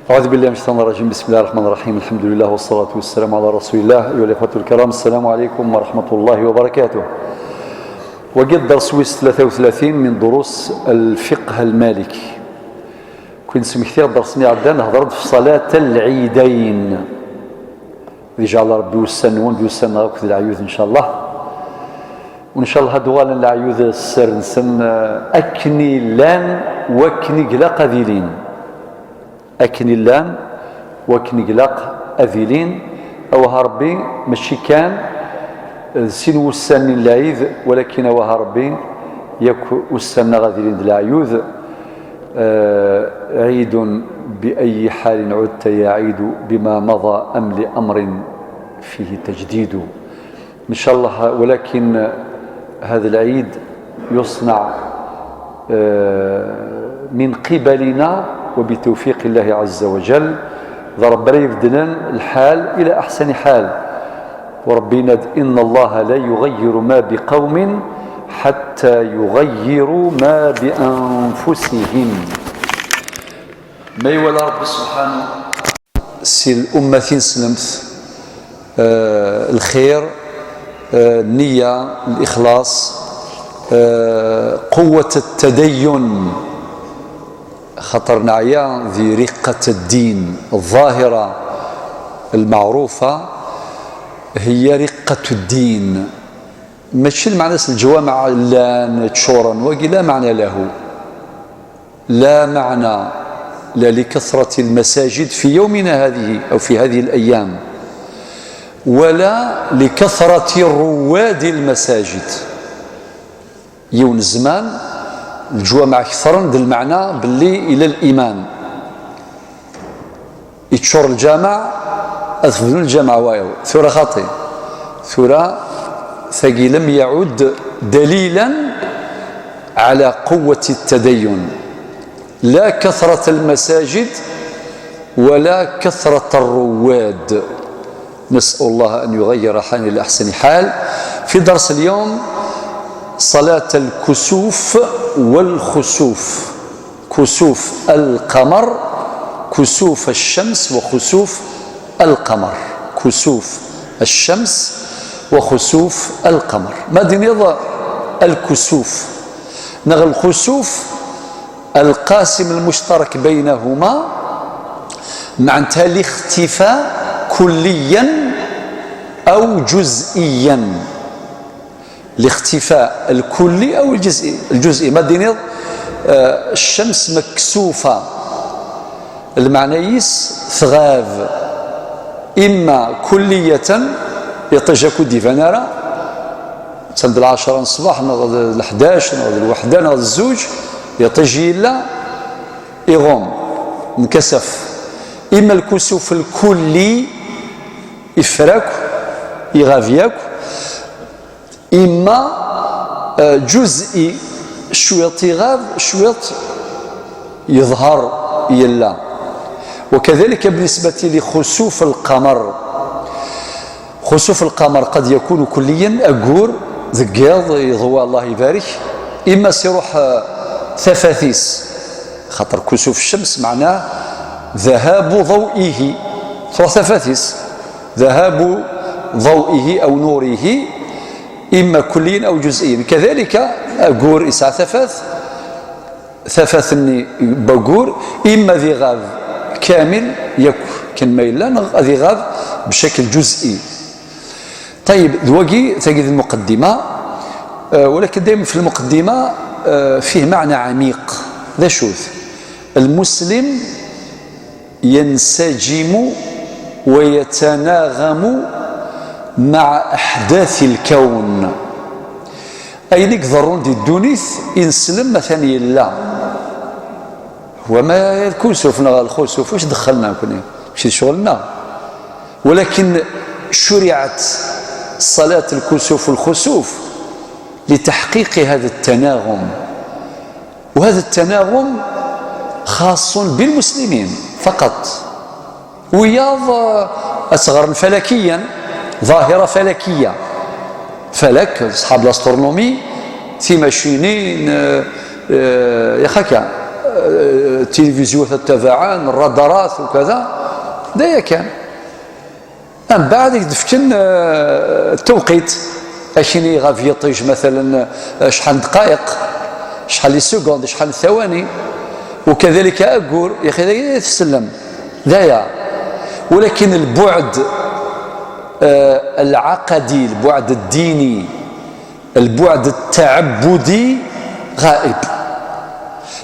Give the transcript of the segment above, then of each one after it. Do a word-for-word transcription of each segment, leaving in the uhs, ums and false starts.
أعوذ بالله من الشيطان الرجيم. بسم الله الرحمن الرحيم. الحمد لله والصلاة والسلام على رسول الله. أيها الإخوة الكرام، السلام عليكم ورحمة الله وبركاته. Wagi d dders wis tlata u tlatin min durus al-fiqh al-maliki. Kwi nesmekti dders-nni iɛeddan, hder-d f ṣṣalat al-ɛidayn. Ad iǧɛel Ṛebbi ussan-nwen d ussan-nneɣ akked leɛyud, ncallah. U ncallah ad uɣalen leɛyud sser-nsen, eh, akken i llan, wakken i ilaq ad ilin. Akken i llan, wakken i ilaq ad ilin. Awah a Ṛebbi, mačči kan d sin wussan-nni n lɛid, walakin awah a Ṛebbi, yakk ussan-nneɣ ad ilin d leɛyud. آه، عيد بأي حال عدت يا عيد، بما مضى أم لأمر فيه تجديد. إن شاء الله، ولكن هذا العيد يصنع، آه، من قبلنا وبتوفيق الله عز وجل. D Ṛebbi ara ibeddlen lḥal ila aḥsani ḥal. Ṛebbi yenna-d: إن الله لا يغير ما بقوم حتى يغيروا ما بأنفسهم. Ma iwala Ṛebbi subḥanahu si lumma tineslemt, eh, lxir, eh, nniya, lixlaṣ, eh, quwwat ttadayyun, xaṭer neɛya di riqqat ddin, ḍḍahira lmeɛrufa hiya riqqat ddin. Mačči lmeɛna-s leǧwameɛ llan ččuren, wagi la meɛna lahu. لا معنى لا لكثرة المساجد في يومنا هذه أو في هذه الأيام، ولا لكثرة رواد المساجد. Yiwen zzman, leǧwameɛ kthren d lmeɛna belli ila liman. Yeččur lǧameɛ, ad tebnu lǧameɛ wayeḍ. Tura xaṭi. Tura tagi لم يعد دليلا على قوة التدين، لا كثرة المساجد ولا كثرة الرواد. نسأل الله أن يغير حالنا لأحسن حال. في درس اليوم صلاة الكسوف والخسوف. كسوف القمر، كسوف الشمس وخسوف القمر. كسوف الشمس وخسوف القمر. Ma d-tiniḍ الكسوف neɣ الخسوف، القاسم المشترك بينهما معناتها الاختفاء كليا أو جزئيا. الاختفاء الكلي أو الجزئي. الجزئي، ma d-tiniḍ, eh, الشمس مكسوفة، lmeɛna-is tɣab, إما كلية, iṭij akk ur d-iban ara, attan d lɛecṛa n ṣṣbeḥ neɣ d leḥdac neɣ d lweḥda neɣ d zzuǧ, iṭij yella, iɣumm, nkasef. إما الكسوف الكلي, iffer akk, iɣab yakk, إما, eh, جزئي, cwiṭ iɣab, cwiṭ yeḍher, yella. وكذلك بالنسبة لخسوف القمر. خسوف القمر قد يكون كليا, aggur deg yiḍ, yeḍwa, Allah ibarek, إما s-iruḥ, eh, tafat-is, xaṭer كسوف الشمس معناه ذهاب ضوئه, truḥ tafat-is, ذهاب ضوئه أو نوره، إما كليا أو جزئيا. كذلك aggur yesɛa tafat, tafat-nni n waggur, إما ad iɣab كامل, yakk kan ma yella, neɣ ad iɣab بشكل جزئي. طيب, d wagi, tagi d lmuqeddima, eh, ولكن دايما في المقدمة, eh, فيه معنى عميق. D acu-t? المسلم ينسجم ويتناغم مع أحداث الكون. Ayen i iḍerrun di ddunit, ineslem atan yella. Wa ma d kusuf neɣ lxusuf, واش دخلنا كوني؟ ماشي شغلنا. ولكن شرعت صلاة الكسوف والخسوف لتحقيق هذا التناغم. وهذا التناغم خاص بالمسلمين فقط. Wiyaḍ, eh, ad tt-ɣren falakiyan, ظاهرة فلكية. Falak, أصحاب l'astronomie, timacinin, eh, eh, yax akka, التلفزيون تتبعان الرادارات وكذا، دايا كان. من بعد يدفكن التوقيت، أكيني غافي يطيج مثلا شحال دقائق، شحال لي سكوند، شحال ثواني، وكذلك أقول يا أخي ذا تسلم دايا. ولكن البعد آه، العقدي، البعد الديني، البعد التعبدي غائب.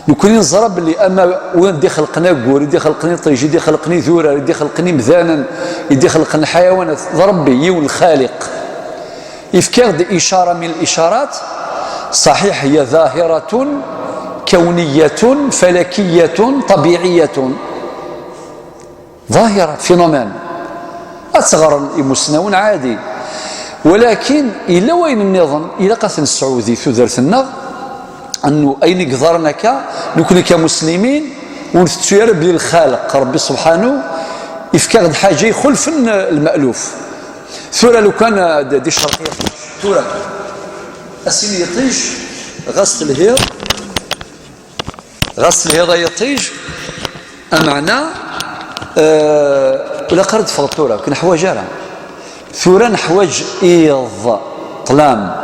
نكون نزرب اللي أما وين دي خلقنا قور، دي خلقني طيجي، دي خلقني ذورة، دي خلقني مذانا، دي خلقني حيوانات، ضربي يو الخالق. يفكر إشارة من الإشارات، صحيح هي ظاهرة كونية فلكية طبيعية، ظاهرة، فينومين. أتغرن إمسناون عادي، ولكن إلا وين النظام إلا قاس السعودي ثدرت النغ أنه أين قدرنا كا نكون كمسلمين ونتسير بالخالق ربي سبحانه يفكر حاجة يخلف المألوف. ثورة لو كان دي شرقية ثورة أسين يطيش غاست الهير غاس الهضا يطيج أمعنا. أه ولا قرد فغطورة كنحواج أرى ثورة نحواج إيض طلام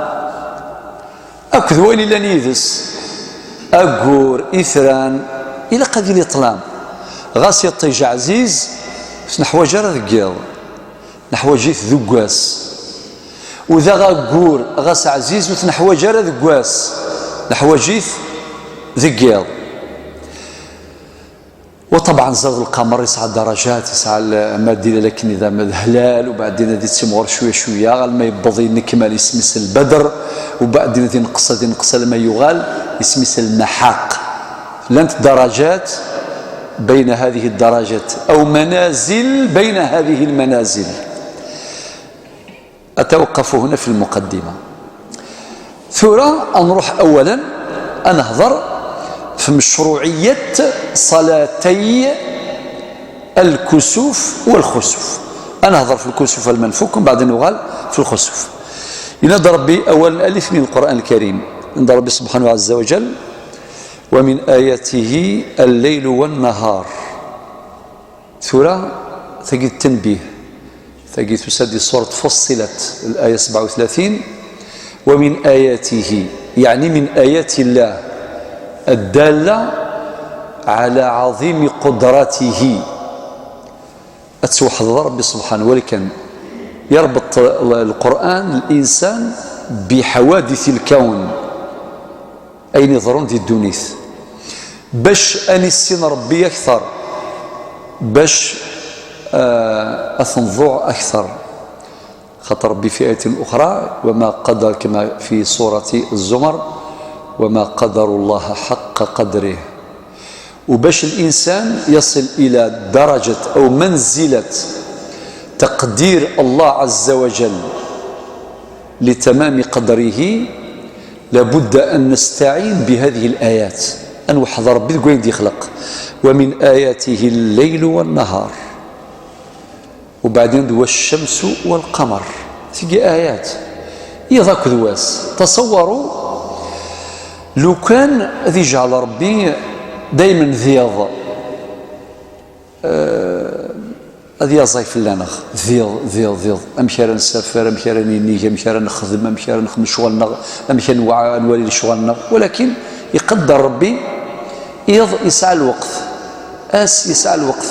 أكد وين إلا نيدس أقور إثران إلا قد لي طلام غاس يطيج عزيز نحواج أرى ذقيض نحواجيت ذقاس وذا غاقور غاس عزيز وتنحواج أرى ذقاس نحواجيت ذقيض. وطبعا زاد القمر يسعى درجات يسعى المادة لكن إذا ما هلال وبعدين هذه تسمغر شوية شوية غير ما يبضي نكمل يسمس البدر وبعدين هذه نقص هذه نقص لما يغال يسمس المحاق. لانت درجات بين هذه الدرجات أو منازل بين هذه المنازل. أتوقف هنا في المقدمة. ثورة نروح أولا أنهضر في مشروعية صلاتي الكسوف والخسوف. أنهضر في الكسوف المنفوك ومن بعد نغال في الخسوف. ينادى ربي أولا ألف من القرآن الكريم عند ربي سبحانه عز وجل ومن آياته الليل والنهار. ثورة تجد تنبيه تجد تسدي سورة فصلت الآية سبعة وثلاثين ومن آياته يعني من آيات الله الدالة على عظيم قدرته. أتسوحد ربي سبحانه ولكن يربط القرآن الإنسان بحوادث الكون أين يظهرون دي الدونيث باش أنسين ربي أكثر باش آه أثنظوع أكثر خاطر ربي في آية أخرى وما قدر كما في سورة الزمر وما قدر الله حق قدره. وباش الإنسان يصل إلى درجة أو منزلة تقدير الله عز وجل لتمام قدره لابد أن نستعين بهذه الآيات أن وحد ربي ذ وين يخلق ومن آياته الليل والنهار وبعدين والشمس والقمر تيجي آيات يضاك ذواس تصوروا لو كان ذي جعل ربي دايما ذيض أه هذه يزاي في اللانغ ذيض ذيض ذيض أمشارا نسافر أمشارا نينيك أمشارا نخدم أمشارا نخدم شغلنا أمشارا نوالي شغلنا ولكن يقدر ربي إيض يسعى الوقت أس يسعى الوقت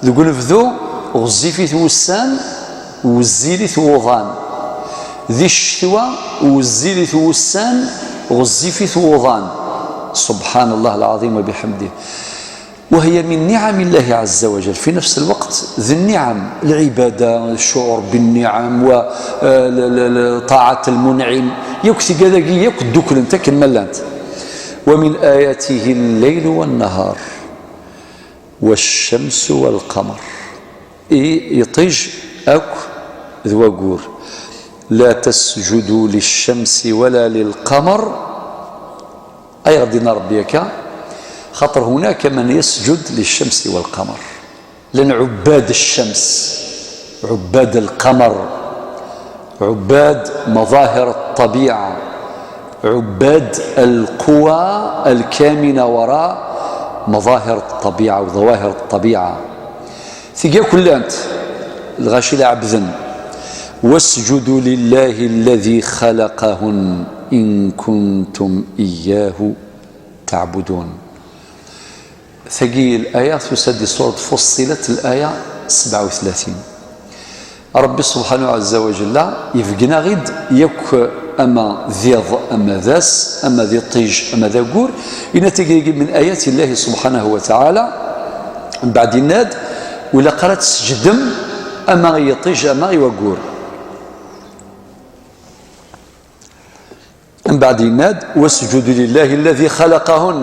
ذو قلبذو غزيفي ثوسان وزيلي ثوضان ذي الشتوى وزيلي ثوسان غزيفي ثوضان. سبحان الله العظيم وبحمده. وهي من نعم الله عز وجل في نفس الوقت ذي النعم العبادة الشعور بالنعم وطاعة المنعم يكسي كذا يكدوك لنتك الملانت. ومن آياته الليل والنهار والشمس والقمر إي يطيج أك ذواقور لا تسجدوا للشمس ولا للقمر. أي غدينا ربي هكا خاطر هناك من يسجد للشمس والقمر لأن عباد الشمس عباد القمر عباد مظاهر الطبيعة عباد القوى الكامنة وراء مظاهر الطبيعة وظواهر الطبيعة. Tigi akk llant, lɣaci la ɛebden. واسجدوا لله الذي خلقهن إن كنتم إياه تعبدون. Tagi l'aya tusa-d di surat Fussilat, l'aya sebɛa u tlatin. Ṛebbi subḥanahu ɛazza wa jalla ibeggen-aɣ-id yakk, ama d iḍ, ama d ass, ama d iṭij, ama d aggur. Yenna-d tagi min ayati Llahi subḥanahu wa taɛala. Mbeɛd yenna-d, ur ilaq ara ad tesǧedem ama i yiṭij, ama i waggur. Mbeɛd yenna-d, واسجدوا لله الذي خلقهن.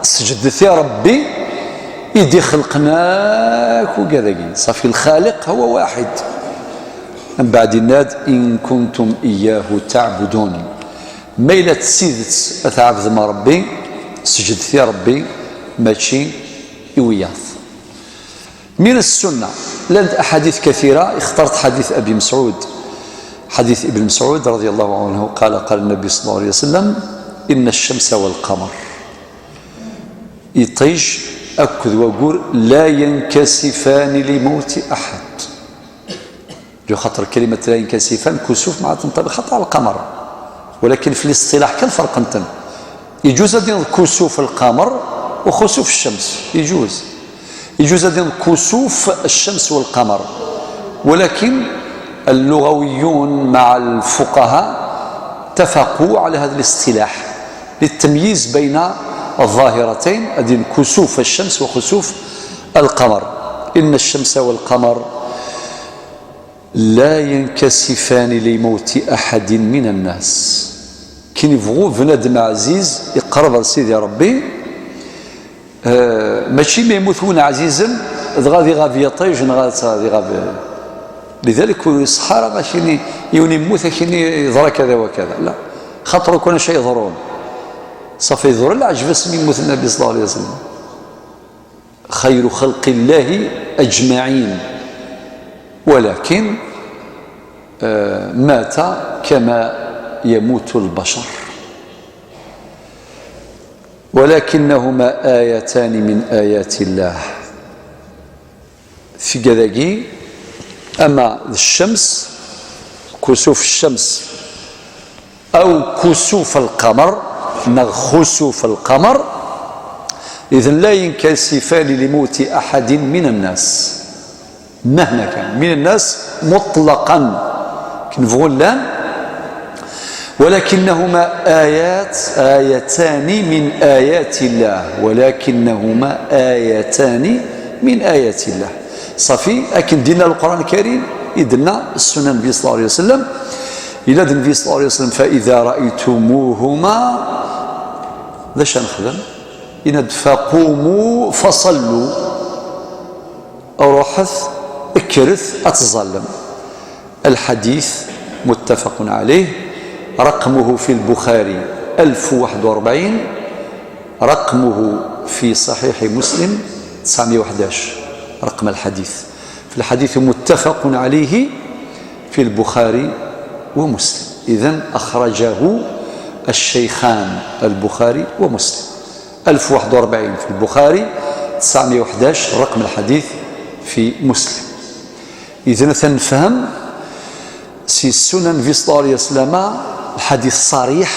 Sǧedet i Ṛebbi i d-ixelqen akk ugad-agi. Ṣafi, الخالق هو واحد. Mbeɛd yenna-d, إن كنتم إياه تعبدون. Ma yella d tidet ad tɛebdem Ṛebbi, sǧedet i Ṛebbi, mačči i wiyaḍ. من السنة، llant أحاديث كثيرة، اخترت حديث أبي مسعود، حديث ابن مسعود رضي الله عنه قال: قال النبي صلى الله عليه وسلم: إن الشمس والقمر. Iṭij akked waggur لا ينكسفان لموت أحد. Lxaṭer كلمة لا ينكسفان, كسوف معناتها تنطبق حتى على القمر, ولكن في الاصطلاح kan ferqen-ten. Yeǧuz ad yenḍ كسوف القمر وخسوف الشمس, yeǧuz. Yeǧuz ad yenḍ كسوف الشمس والقمر, ولكن اللغويون مع الفقهاء اتفقوا على هذا الاصطلاح للتمييز بين الظاهرتين, ad yenḍ كسوف الشمس وخسوف القمر. إن الشمس والقمر لا ينكسفان لموت أحد من الناس. Akken yebɣu bnadem ɛziz, iqerreb ɣer Sidi Ṛebbi, eh, mačči ma yemmut win ɛzizen, dɣa ad iɣab yiṭij, neɣ ad, ad iɣab. Lidalik ur iṣeḥḥa ara akini, yiwen yemmut akini yeḍra kada wa kada. La, xaṭer akk acu yeḍrun. Ṣafi, iḍru leɛǧeb asmi yemmut Nnbi صلى الله عليه وسلم. خير خلق الله أجمعين، ولكن, آه، مات كما يموت البشر. ولكنهما آيتان من آيات الله. Tigad-agi, ama d ccems, كسوف الشمس, أو كسوف القمر, neɣ خسوف القمر, إذن لا ينكسفان لموت أحد من الناس. مهما كان من الناس مطلقا, akken bɣun llan, ولكنهما آيات، آيتان من آيات الله، ولكنهما آيتان من آيات الله. Ṣafi, akken d-yenna Leqran Lkarim, i d-tenna Ssunna Nnbi صلى الله عليه وسلم, yella-d Nnbi صلى الله عليه وسلم: فإذا رأيتموهما, d acu ad nexdem? Yenna-d: فقوموا فصلوا. Ruḥet, kkret, ad teẓẓallem. الحديث متفق عليه، رقمه في البخاري ألف وواحد وأربعين، رقمه في صحيح مسلم تسعمية وحداش، رقم الحديث. في الحديث متفق عليه في البخاري ومسلم. إذن أخرجه الشيخان البخاري ومسلم. ألف وواحد وأربعين في البخاري، تسعمية وحداش رقم الحديث في مسلم. إذن تنفهم si Ssunan Nnbi صلى الله عليه وسلم, الحديث صريح,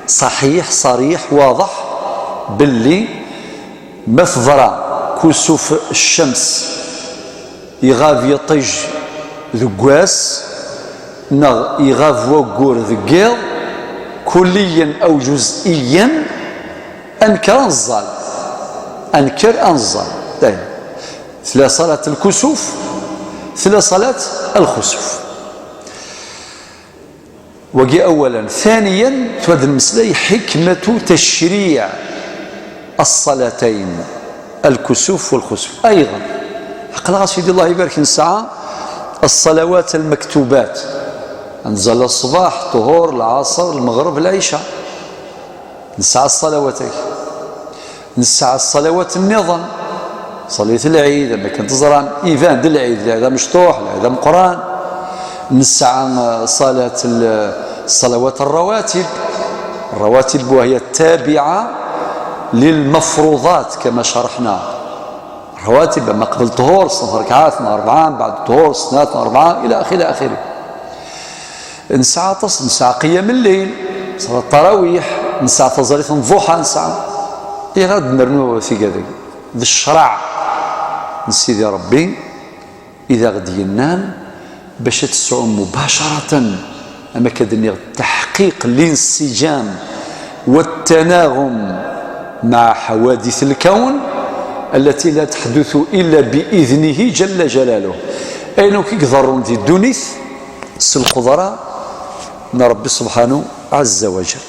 صحيح, صريح, واضح, belli ma teḍra كسوف الشمس, iɣab yiṭij deg wass, neɣ iɣab waggur deg yiḍ, كليا أو جزئيا, ad nekker ad neẓẓal. Ad nekker ad neẓẓal. Dayen. Tella صلاة الكسوف, tella صلاة الخسوف. Wagi أولا. ثانيا, tura ad nmeslay حكمة تشريع الصلاتين, الكسوف والخسوف. أيضا, aql-aɣ a Sidi, Allah ibarek, nesɛa الصلوات المكتوبات. Ad neẓẓal ṣṣbeḥ, ṭṭuhur, lɛaṣer, lmeɣreb, lɛica. Nesɛa ṣṣalawat-agi. Nesɛa ṣṣalawat nniḍen. Ṣalat lɛid, am akken teẓram, iban-d lɛid, lɛid amecṭuḥ, lɛid ameqqran. Nesɛa, eh, ṣalat l-, ṣṣalawat ṛṛawatib. الرواتب وهي التابعة للمفروضات كما شرحنا، رواتب، ما قبل الطهور، صنف ركعات، مع أربعة، بعد الطهور، سنات، أربعة، إلى آخره، إلى آخره. Nesɛa aṭas, nesɛa qiyam lleyl, nesɛa tarawih, nesɛa taẓallit n ḍuḥa, nesɛa. Iɣ ad nernu tigad-agi d ccṛeɛ n Sidi Ṛebbi, i d aɣ-d-yennan bac ad tesɛum مباشرة, am akka d-nniɣ, تحقيق الانسجام والتناغم مع حوادث الكون التي لا تحدث إلا بإذنه جل جلاله. Ayen akk i iḍerrun di ddunit s lqudra n Ṛebbi subḥanahu ɛazza wa jal.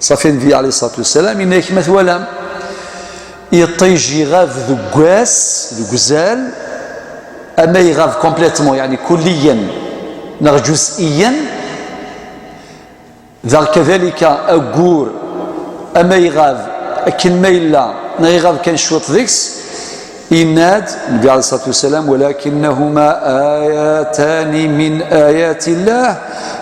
Ṣafi, Nnbi ɛalayhi ṣṣalatu wassalam yenna-yak: ma twalam iṭij iɣab deg wass, deg uzal, ama iɣab complètement, yeɛni kulliyan, neɣ ǧuz'iyan, daɣ kadalika aggur, ama iɣab akken ma yella, neɣ iɣab kan cwiṭ deg-s, yenna-d Nnbi ɛalayhi ṣṣalatu wassalam: ولكنهما آيتان من آيات الله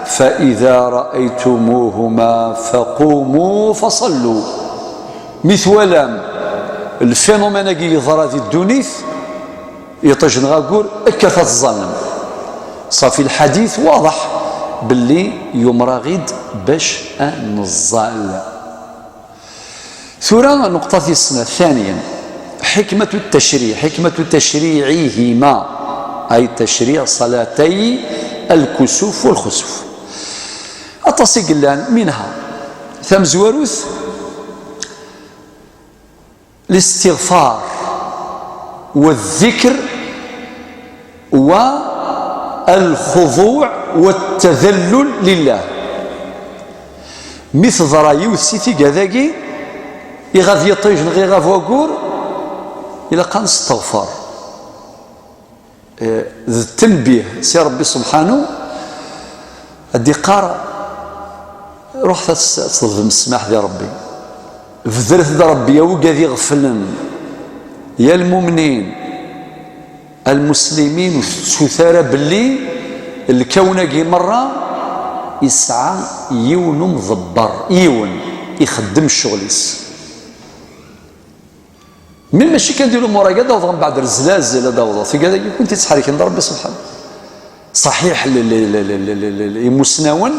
فإذا رأيتموهما فقوموا فصلوا. Mi twalam lfénomène-agi yeḍra di ddunit, iṭij neɣ aggur, kkret ad tẓallem. Ṣafi, lḥadit waḍeḥ belli yumer-aɣ-id bac ad neẓẓal. Tura, nnuqṭa tis snat, ثانيا, حكمة التشريع، حكمة تشريعهما، أي تشريع صلاتي الكسوف والخسوف. Aṭas i yellan, منها, tamezwarut, الاستغفار والذكر والخضوع والتذلل لله. Mi teḍra yiwet si tigad-agi, iɣab yiṭij neɣ iɣab waggur, ilaq ad nesteɣfer. Eh, d ttnbih si Ṛebbi subḥanu, ad d-iqqar: ruḥet ad s-, ad tḍelbem ssmaḥ di Ṛebbi. Bedret-d Ṛebbi, a wigad iɣeflen, ya lmumnin, a lmuslimin, ur tettut ara belli lkawn-agi merra isɛa yiwen umḍebber, yiwen ixeddem ccɣel-is. Mi mačči kan di lumuṛ-agi ad awḍeɣ mbeɛd rzlazel, ad awḍeɣ tigad-agi, kunt ittḥerriken d Ṛebbi subḥanu. Ṣaḥiḥ, l-, l-, imusnawen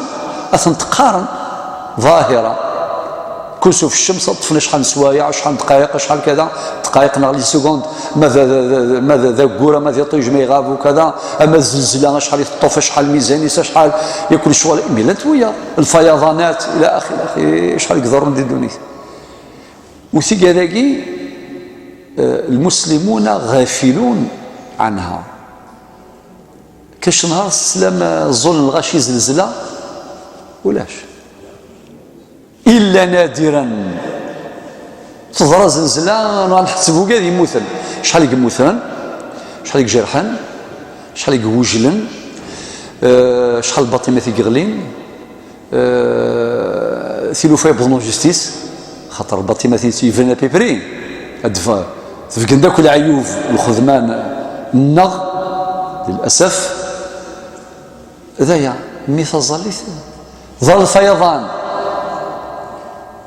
ad tent-qqaren ḍahira. Kusuf ccems, ad ṭṭfen acḥal n sswayeɛ, acḥal n ddqayeq, acḥal kada, ddqayeq neɣ les secondes, ma d, d, d, ma d, d aggur, ma d iṭij, ma iɣab, ukada, ama d zzelzla, acḥal i teṭṭef, acḥal lmizan-is, acḥal, yakk lecɣal, mi llant wiyaḍ, lfayaḍanat, ila axi, ila axi, acḥal i iḍerrun di ddunit. U tigad-agi, eh, المسلمون غافلون عنها. Kac nhaṛ teslam, eh, ẓẓulen lɣaci, zelzla? Ulac. إلا نادرا. Teḍra zelzla, nḥetteb ugad yemmuten. Acḥal i yemmuten? Acḥal i ijerḥen? Acḥal i iwejlen? Eh, acḥal n lbaṭimat i yeɣlin? Eh, tilufa yewwḍen en justice, xaṭer lbaṭimat i yebran à peu près, ad tebgen-d akk leɛyub n lxedma-nneɣ, للأسف. D aya, mi taẓallit, ḍal fayaḍan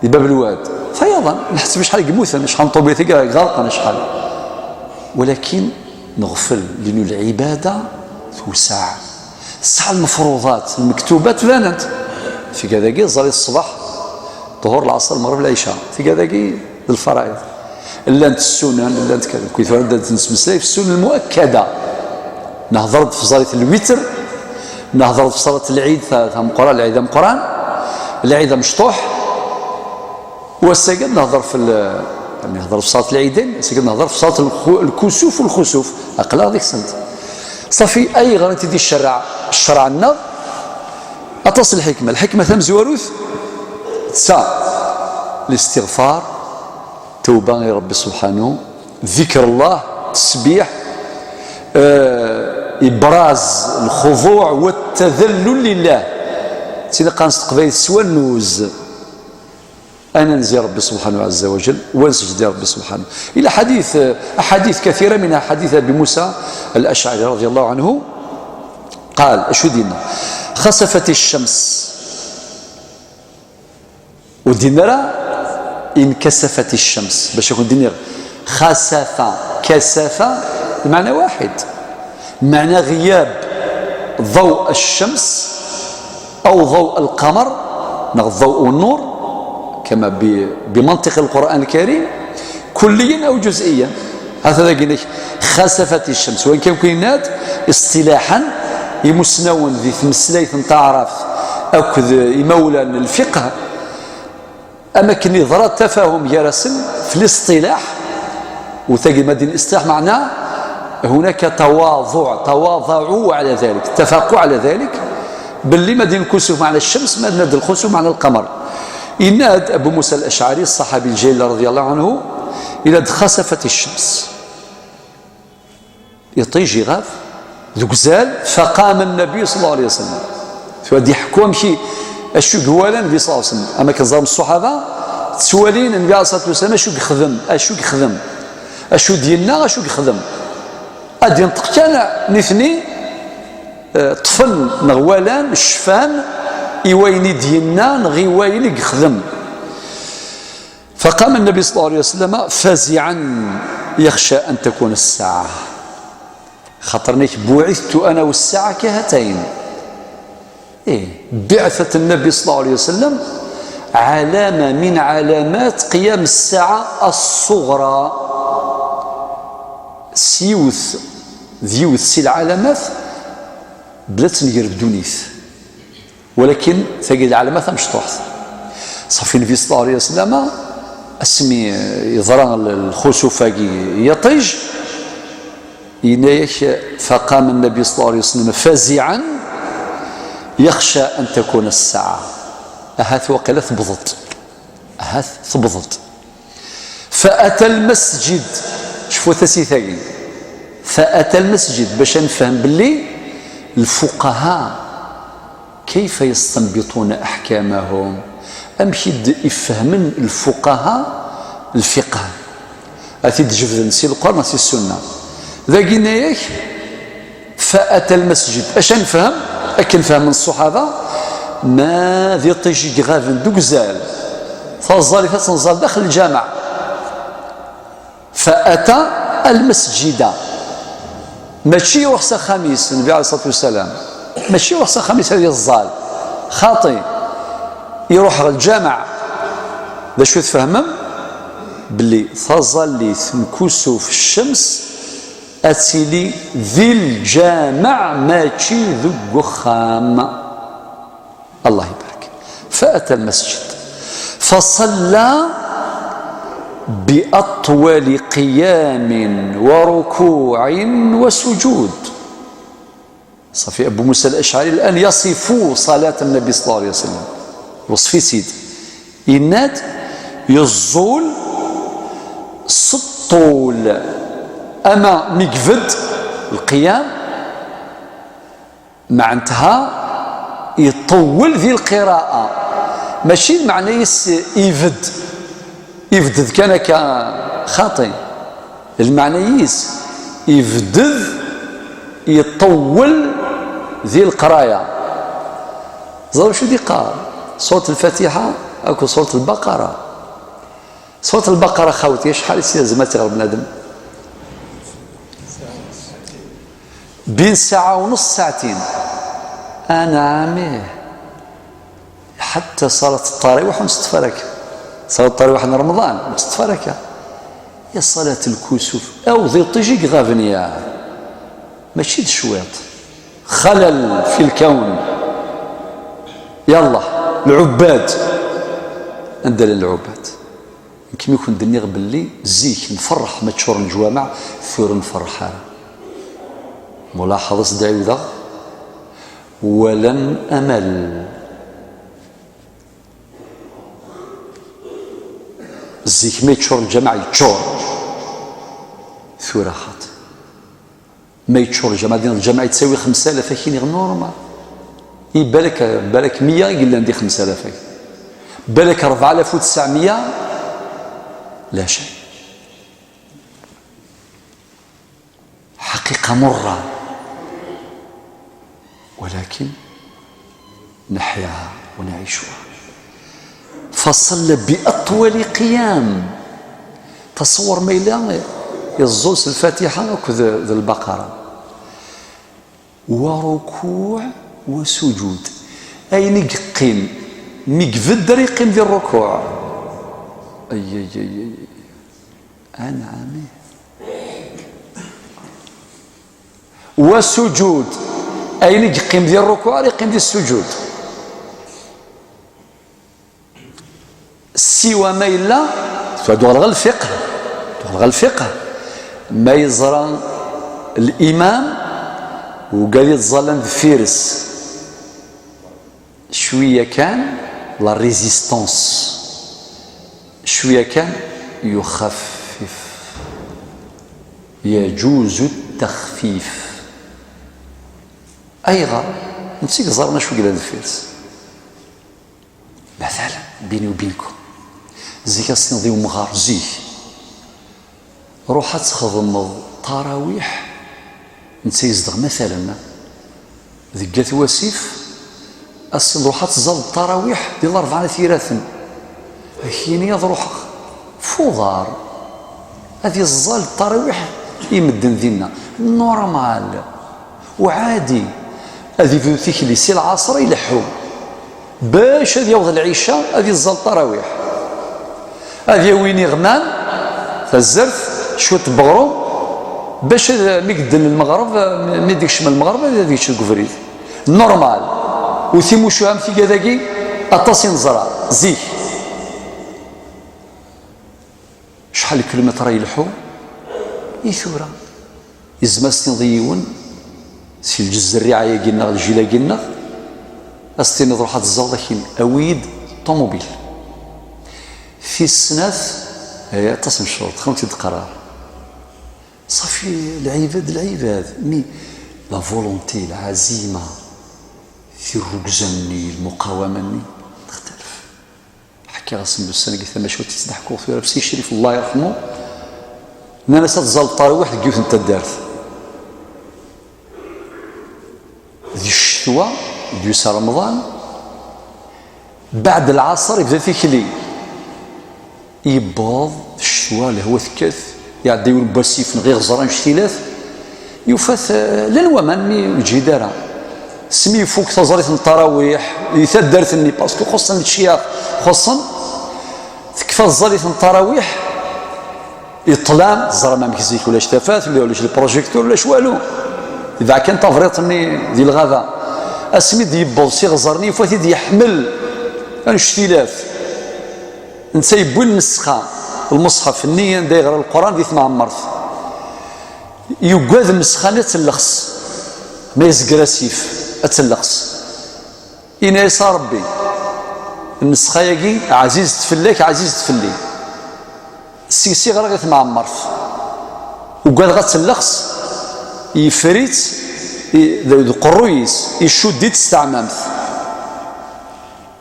di Bab Lwad, fayaḍan, nḥetteb acḥal i yemmuten, acḥal n ṭubilat i ɣerqen, acḥal. Walakin neɣfel, لأنه العبادة توسع. Tesɛa lmefruḍat, lmektubat banent. Tigad-agi, ẓẓal-it ṣṣbeḥ, ṭṭuhur, lɛaṣer, lmeɣreb, lɛica. Tigad-agi d lfaraid. Llant ssunan, llant kada. Nekki tura ad d-nettmeslay f ssunan lmuakkada. Nehḍer-d f ẓẓalit lwitr, nehḍer-d f ṣalat lɛid ta-, tameqqran, lɛid ameqqran, lɛid amecṭuḥ. Wass-agi ad nehḍer f l-, nehḍer f ṣalat lɛidayn, ass-agi ad nehḍer f ṣalat lxu-, lkusuf u lxusuf. Aql-aɣ deg-sent. Ṣafi, ayɣer i t-id-icerreɛ ccreɛ-nneɣ? Aṭas n lḥikma. Lḥikma tamezwarut, d ta, listiɣfar, tawba i Ṛebbi subḥanu, dikr Allah, tesbiḥ, eh, ibraz, lxuḍuɛ, wa tadallul lillah. Tin qqaren s teqbaylit s wannuz. Ad nanzi Ṛebbi subḥanu ɛazza wa jal, wa nesǧed i Ṛebbi subḥanu. Ila ḥadit, eh, aḥadit kathira, minha ḥadit Abi Musa al-Ašɛari radiyallahu anhu, qal, acu d-yenna? Xasafat ccams. Ur d-yenni ara Inkasafat ccams, bac ad kent-d-iniɣ, xasafa, kasafa, lmeɛna waḥid. Meɛna ɣiyab ḍaw ccams, aw ḍaw lqamer, neɣ ḍaw nnur, kama bi, bimanṭiq lqur'an lkarim, kulliyan aw juz'iyan. Hata dagi-inek, xasafat ccams, wayen kan kwi yenna-d, iṣṭilaḥen, imusnawen di tmeslayt n taɛrabt akked imawlan n lfiqh, am akken yeḍra tafahum gar-asen fi liṣṭilaḥ, u tagi ma din iṣṭilaḥ meɛna hunaka tawaḍuɛ, tawaḍaɛu ɛla dalik, tafaqu ɛla dalik, belli ma din lkusuf meɛna ccams, ma din lxusuf meɛna lqamer. Yenna-d Abu Musa al-Acɛari, ṣṣaḥabi lǧalil radi Allahu ɛanhu, yenna-d xasafat ccams. Iṭij iɣab deg uzal, faqama Nnabi sallallahu alayhi wa sallam. Tura ad iḥekku amek i, acu i iwala Nnabi sallallahu alayhi wa sallam. Am akken ẓran ṣṣuḥaba, ttwalin Nnabi alayhi ṣṣalatu wa ssalam acu i yexdem, acu i yexdem, acu i d-yenna, acu i yexdem. Ad d-inṭeq kan nitni, eh, ṭṭfen neɣ walan, cfan i wayen i d-yenna neɣ i wayen i yexdem. فقام النبي صلى الله عليه وسلم فزعا يخشى أن تكون الساعة. خاطر نيك بعثت أنا والساعة كهاتين. إيه، بعثة النبي صلى الله عليه وسلم علامة من علامات قيام الساعة الصغرى. S yiwet d yiwet si lɛalamat bla tnegref ddunit. Walakin tagi d lɛalama tamecṭuḥt. Ṣafi Nnbi صلى الله عليه وسلم, asmi yeḍra l-, lxusuf-agi n yiṭij, yenna-yak, فقام النبي صلى الله عليه وسلم فزعا يخشى أن تكون الساعة. Ahat waqila tewweḍ-d. Ahat tewweḍ-d. فأتى المسجد. Cfu tasit-agi. فأتى المسجد, bac ad nefhem belli lfuqaha, كيف يستنبطون أحكامهم؟ Amek i d-ifehmen lfuqaha lfiqh? Ad t-id-jebden si Lqur'an neɣ si Ssunna. Dagi yenna-yak, فأتى المسجد. Acu ad nefhem? Akken fehmen ṣṣuḥaba, ma d iṭij i iɣaben deg uzal. Taẓallit ad tenẓal daxel lǧameɛ. فأتى المسجد. Mačči iruḥ s axxam-is, Nnbi alayhi ṣṣalatu wa ssalam. Mačči iruḥ s axxam-is ad yeẓẓal. Xaṭi. Iruḥ ɣer lǧameɛ. D acu tfehmem? Belli taẓallit n kusuf ccams ad tili di lǧameɛ, mačči deg uxxam. الله يبارك. فأتى المسجد فصلى بأطول قيام وركوع وسجود. صافي، أبو موسى الأشعري الآن يصف صلاة النبي صلى الله عليه وسلم. Iweṣṣef-itt-id. Yenna-d, yeẓẓul s ṭṭul. Ama mi yebded lqiyam, meɛnetha iṭewwel di lqira'a. Mačči lmeɛna-is ibedd. Ibedd kan akka, xaṭi. Lmeɛna-is ibedd, iṭewwel di leqraya. Ẓer acu d-iqqar. Surat Lfatiḥa akked Surat Lbaqara. Surat Lbaqara, xawti, acḥal i s-yelzem ad tt-iɣer bnadem? Bin ssaɛa u nus, saɛtin. Anɛam, ih. Ḥatta ṣalat ttarawiḥ ur nseṭṭef ara akka. Ṣalat ttarawiḥ n Remḍan ur nseṭṭef ara akka. Ya ṣalat lkusuf, aw d iṭij i iɣaben ya. Mačči d cwiṭ. Xalal fi lkawn. Yallah, lɛubbad. Anda llan lɛubbad? Nekk mi kent-d-nniɣ belli zik nferreḥ ma ččuren leǧwameɛ, tura ur nferreḥ ara. Mulaḥeḍ, as-d-ɛiwdeɣ, walan amal. Zik ma yeččur lǧameɛ, yeččur. Tura xaṭi. Ma yeččur lǧameɛ, din lǧameɛ yettawi xemsa alaf akkin, normal. I balak, balak meyya i yellan di xemsa alaf akkin. Balak rebɛa alaf u tesɛemya, la cay. حقيقة مرة، ولكن نحياها ونعيشها. فصلى بأطول Wali qiyam. Tasawwer ma yella yeẓẓul s Lfatiḥa akked d Lbaqara. Wa rukuɛ wa sujud. Ayen i yeqqim mi ibedd ara yeqqim di rrukuɛ. Ay, ay, ay, ay. Anɛami. Wa sujud. Ayen i yeqqim di rrukuɛ ara yeqqim di sujud. Siwa ma yella, tuɣal ɣer lfiqh, tuɣal ɣer lfiqh, ma yeẓra limam ugad ittẓallan deffir-s, cwiya kan la résistance, cwiya kan yuxaffif, yaǧuzu ttaxfif. Ayɣer? Netta i yeẓran acu yellan deffir-s. Matalan, bini u binkum. Zik ad s-tiniḍ i umɣar, zik. Ruḥ ad txedmeḍ tarawiḥ, netta yezdeɣ, matalan, deg At Wasif, ad s-tiniḍ ruḥ ad tẓalleḍ tarawiḥ di Larebɛa n At Yiraten. Ad k-yini ad ruḥeɣ. F uḍar. Ad iẓẓal tarawiḥ i medden dinna. Normal. Uɛadi. Ad ibdu tikli si lɛaṣer ileḥḥu. Bac ad yaweḍ lɛica, ad iẓẓal tarawiḥ. Ad yawi iniɣman, tazart, cwiṭ n weɣrum, bac ad, mi yedden lmeɣreb, mi d-ikcem lmeɣreb, ad yečč deg ubrid. Normal. U timucuha am tigad-agi, aṭas i neẓra, zik. Acḥal n kilomitra ileḥḥu i tura? Yezmer ad s-tiniḍ i yiwen si lǧezz rriɛa-agi-nneɣ, ljil-agi-nneɣ, ad s-tiniḍ ruḥ ad tẓalleḍ, akin awi-yi-d ṭumubil. Tis snat, eh, aṭas n ccuruṭ, xamt-id qqareɣ. Ṣafi, lɛibad, lɛibad, mi la volonté, lɛazima, tirrugza-nni, lmuqawama-nni, textalef. Ḥkiɣ-asen ussan-agi tamacahut i ttdeḥkuɣ tura, Si Crif, Allah yerḥmu, nnan-as ad tẓalleḍ tarawiḥ deg yiwet n taddart. Di ccetwa, d-yusa Remḍan, beɛd lɛaṣer, yebda tikli. Yewweḍ ccetwa, lehwa tekkat, iɛedda yiwen n wasif neɣ iɣẓer annect-ilat, yufa-t, eh, llan waman mi ur yeǧhid ara. Asmi ifuk taẓallit n tarawiḥ di taddart-nni, parce que xuṣṣen lecyax, xuṣṣen, tekfa tẓallit n tarawiḥ, i ṭṭlam, teẓram amek zik ulac tafat, ulac le projecteur, ulac walu. Yebɛa kan tabriṭ-nni di lɣaba. Asmi d-yewweḍ s iɣẓer-nni, yufa-t-id yeḥmel annect-ilat. Netta yewwi nnesxa, lmuṣḥef-nni anda yeɣra Leqran di tmeɛmert. Yuggad nnesxa-nni ad tellexs, ma yezger asif, ad tellexs. Ini-as: "A Ṛebbi, nnesxa-agi ɛzizet fell-ak, ɛzizet fell-i. Seg-s i ɣriɣ i tmeɛmert. Ugadeɣ ad tellexs." Yeffer-itt i, d, d uqerruy-is, icudd-itt s teɛmamt.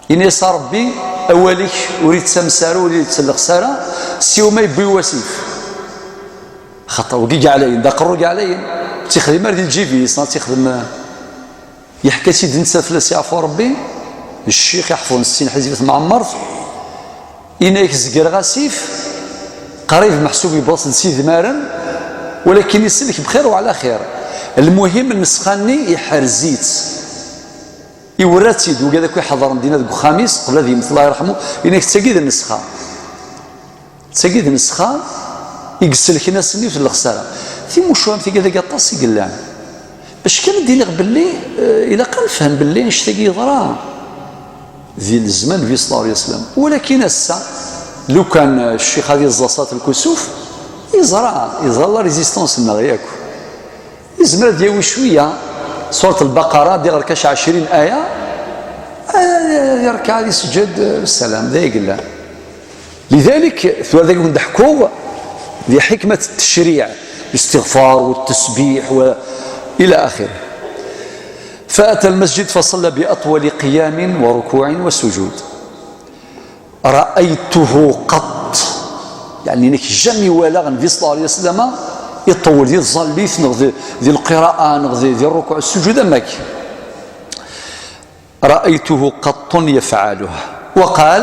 Ini-as: "A Ṛebbi, awal-ik ur yettames ara, ur yettellexs ara, siwa ma yewwi wasif." Xaṭer wagi i yeɛlayen, d aqerru i yeɛlayen. Ur tt-ixdim ara di lǧib-is, neɣ ur tt-ixdim, eh, yeḥka-tt-id netta fell-as, yeɛfu Ṛebbi, ccix iḥefḍen settin ḥizb i tmeɛmert, yenna-yak zegreɣ asif, qrib meḥsub yewweḍ-as-d s idmaren, walakin isellek bxir wa ɛla xir. Lmuhim, nnesxa-nni iḥrez-itt. Iwerra-tt-id, wigad akk iḥeḍren dinna deg uxxam-is, qbel ad yemmet, Allah yerḥmu, yenna-yak: "D tagi i d nnesxa. D tagi i d nnesxa i iselken ass-nni ur telleɣs ara." Timucuha am tigad-agi aṭas i yellan. Bac kan ad d-iniɣ belli, eh, ilaq ad nefhem belli annect-agi yeḍra di lezman n Nnbi sallallahu alayhi wa sallam. Walakin ass-a, lukan, eh, ccix ad iẓẓa ṣalat lkusuf, yeẓra, yeẓra la résistance-nneɣ yakk. Yezmer ad d-yawi cwiya, surat Lbaqara, ad iɣer kac ɛecrin aya, ad yerkeɛ, ad iseǧǧed, eh, ssalam, d ay yellan. Lidalik, tura dagi wen-d-ḥkuɣ di ḥikmat n tecṛiɛ, listiɣfar, wa ttesbiḥ, wa ila axiri. فأتى المسجد فصلى بأطول قيام وركوع وسجود. رأيته قط. Yeɛni, nekk jamais walaɣ Nnbi sallallahu alayhi wa sallam iṭewwel di tẓallit, neɣ di, di lqira'a, neɣ di, di rrukuɛ, sujud am wakk. رأيته قط يفعله. وقال: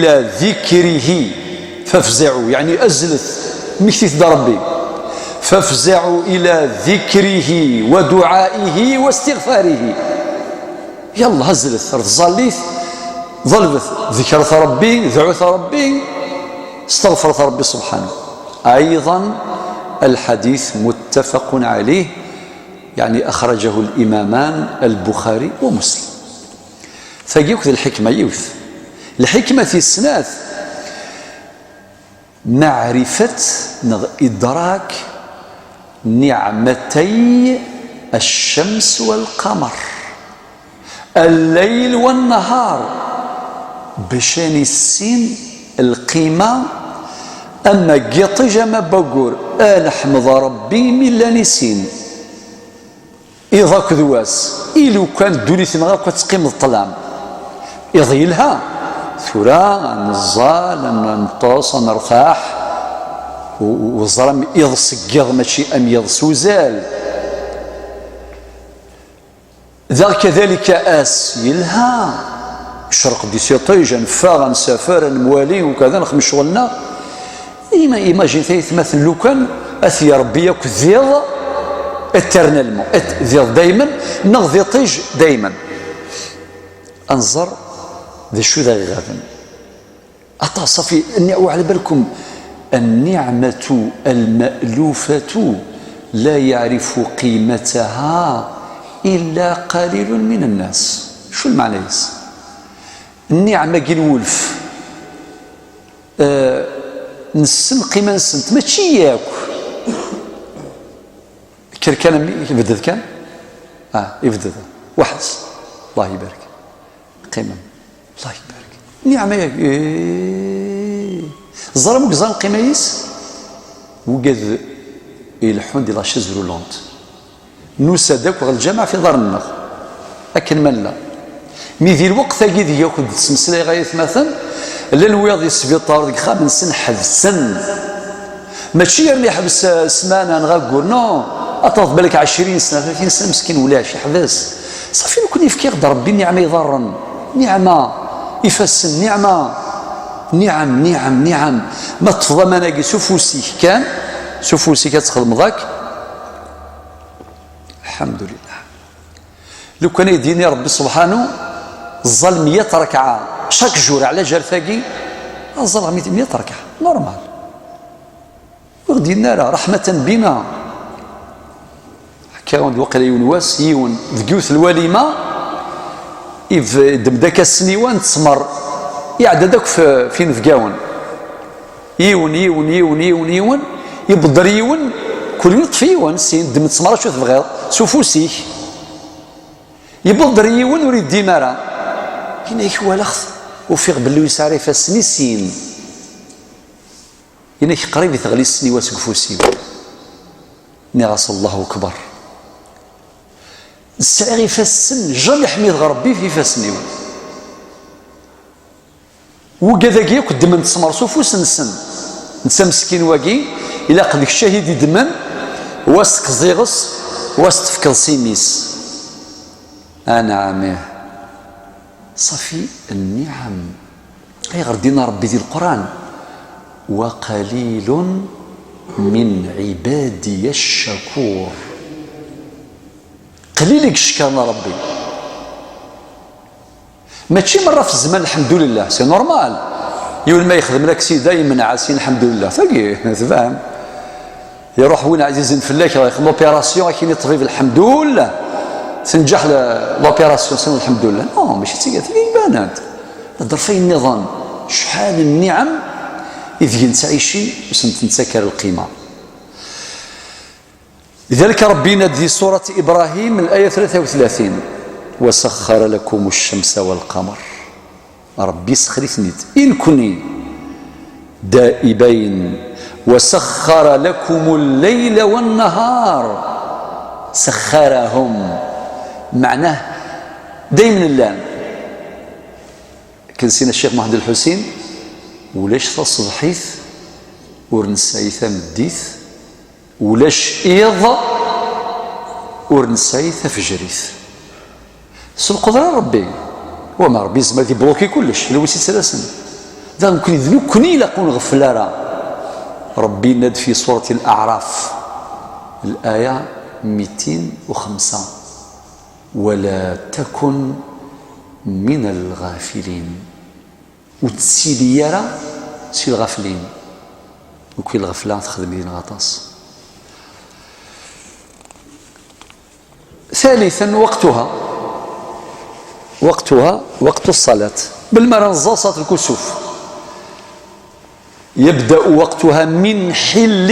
إلى ذكره فافزعوا، يعني أزلت، مكتيت دا ربي، فافزعوا إلى ذكره ودعائه واستغفاره. يلا أزلت، رد زاليت، ضلبت، ذكرت ربي، دعوت ربي، استغفرت ربي سبحانه. أيضا الحديث متفق عليه، يعني أخرجه الإمامان البخاري ومسلم. Tagi akk d lḥikma yiwet. Lḥikma tis snat, maɛrifet neɣ idrak niɛmatay الشمس والقمر، الليل والنهار، bac ad nissin lqima ama n yiṭij ama n waggur. Ad neḥmed Rebbi mi llan i sin. Iḍ akked wass, i lukan ddunit-nneɣ akk ad teqqim d ṭṭlam. Iḍ yelha, tura ad neẓẓal, ad neṭṭes, ad nertaḥ, u- u- uẓram iḍ seg yiḍ mačči am yiḍ s uzal. Daɣ kadalika ass yelha, icreq-d s iṭij, ad neffeɣ, ad nsafer, ad nemwali, ukada nexdem ccɣel-nneɣ. Ima- imagine tayetmaten lukan ad t-yerbi akk d iḍ éternellement, et- d iḍ daymen, neɣ d iṭij daymen. Ad nẓer d acu d aɣiɣaden. Aṭas, صافي, النع- وعلى بالكم، النعمة المألوفة لا يعرف قيمتها إلا قليل من الناس. شو المعنى يس؟ النعمة نولف. آه، نسن قيمة نسنت، ماشي ياك. كر كان مي-، يبدد كان؟ آه، يبدد. واحد. الله يبارك. قيمة. الله يبارك. النعمة ياك. إيه. زرم وزرم قيمة يس. وقد يلحون دي la chaise roulante. Nusa-d akk ɣer lǧameɛ f iḍarren-nneɣ. Akken ma nella. Mi di lweqt-agi deg akk d-ttmeslayeɣ ay atmaten, llan wiyaḍ di sbiṭar deg ixxamen-nsen ḥebsen. Mačči yerna yeḥbes, eh, ssmana neɣ aggur, non. Ad taḍ balak ɛecrin sna, tlatin sna, meskin ulac, yeḥbes. Ṣafi, nekkni yefka-ɣ-d Rebbi nniɛma iḍarren, nniɛma ifassen, nniɛma, nniɛam, nniɛam, nniɛam. Ma teṭṭfeḍ aman-agi s ufus-ik kan, s ufus-ik ad txedmeḍ akk. Lḥemdulillah. Lukan ay d-yini Rebbi subḥanu, ẓẓal meyya ṛekɛa, chaque jour, ɛla jarrut-agi, ad ẓẓaleɣ meyya ṛekɛa, normal. Ur ɣ-d-yenni ara, raḥmatan bina. Ḥkiɣ-awen-d waqila yiwen wass, yiwen, deg yiwet lwalima, ib-, iddem-d akka ssniwa n ttmer, iɛedda-d akk f-, f inebgawen. Yiwen, yiwen, yiwen, yiwen, yiwen, ibedder yiwen, kul win yeṭṭef yiwen, sin, ddem ttmer acu tebɣiḍ, s ufus-ik. Ibedder yiwen ur yeddim ara. Yenna-ak walaɣ-t, ufiɣ belli ur yesɛi ara ifassen i sin. Yenna-ak qrib i teɣli ssniwa seg ufus-iw. Nniɣ-as Allahu akbar. Sɛiɣ ifassen, jamais ḥmideɣ Rebbi f ifassen-iw. Wigad-agi akk ddmen ttmer s ufus-nsen. Netta meskin wagi, ilaq d kečč ad t-id-iddmen, wa s-tekkeẓ iɣes, wa s-tefkeḍ s imi-s. Anɛam, ih. Ṣafi nniɛam. Ayɣer d-yenna Rebbi di Leqran: "Wa qalilun من عبادي الشكور. Qlil i yeckren Ṛebbi. Mačči merra f zzman lḥemdulillah, c'est normal. Yiwen ma yexdem laksida, yemneɛ-as, lḥemdulillah. Tagi, tfehmem. Iruḥ win ɛzizen fell-ak, ixdem l'opération, ak-yini ṭṭbib lḥemdulillah, tenǧeḥ l-, l'opération, c'est lḥemdulillah. Non, mačči d tigi, tagi ibanen-d. Hder f ayen nniḍen, cḥal n nniɛam i deg nettɛici, ur sent-nettak ara lqima. Lidalik Ṛebbi yenna-d di surat Ibṛahim, laya tlata u tlatin: وسخر لكم الشمس والقمر. Ṛebbi yessexr-iten-id i nekni, دائبين. وسخر لكم الليل والنهار. سخرهم. Meɛnah, daymen llan. Akken s-yenna Ccix Muḥend Lḥusin, ulac taṣebḥit ur nesɛi tameddit, ulac iḍ ur nesɛi tafejrit. S lqudra n Ṛebbi. Wama Ṛebbi yezmer ad ibluki kullec, d wi yettalasen. Daɣ nekni d nekni ilaq ur nɣeffel ara. Ṛebbi yenna-d fi surat Al-Aɛraf, laya mitin u xemsa: ولا تكن من الغافلين. Ur ttili ara si lɣaflin. Nekk lɣefla texdem deg-neɣ aṭas. ثالثا، وقتها. وقتها، وقت الصلاة. Melmi ara nẓer ṣalat lkusuf? يبدأ وقتها من حل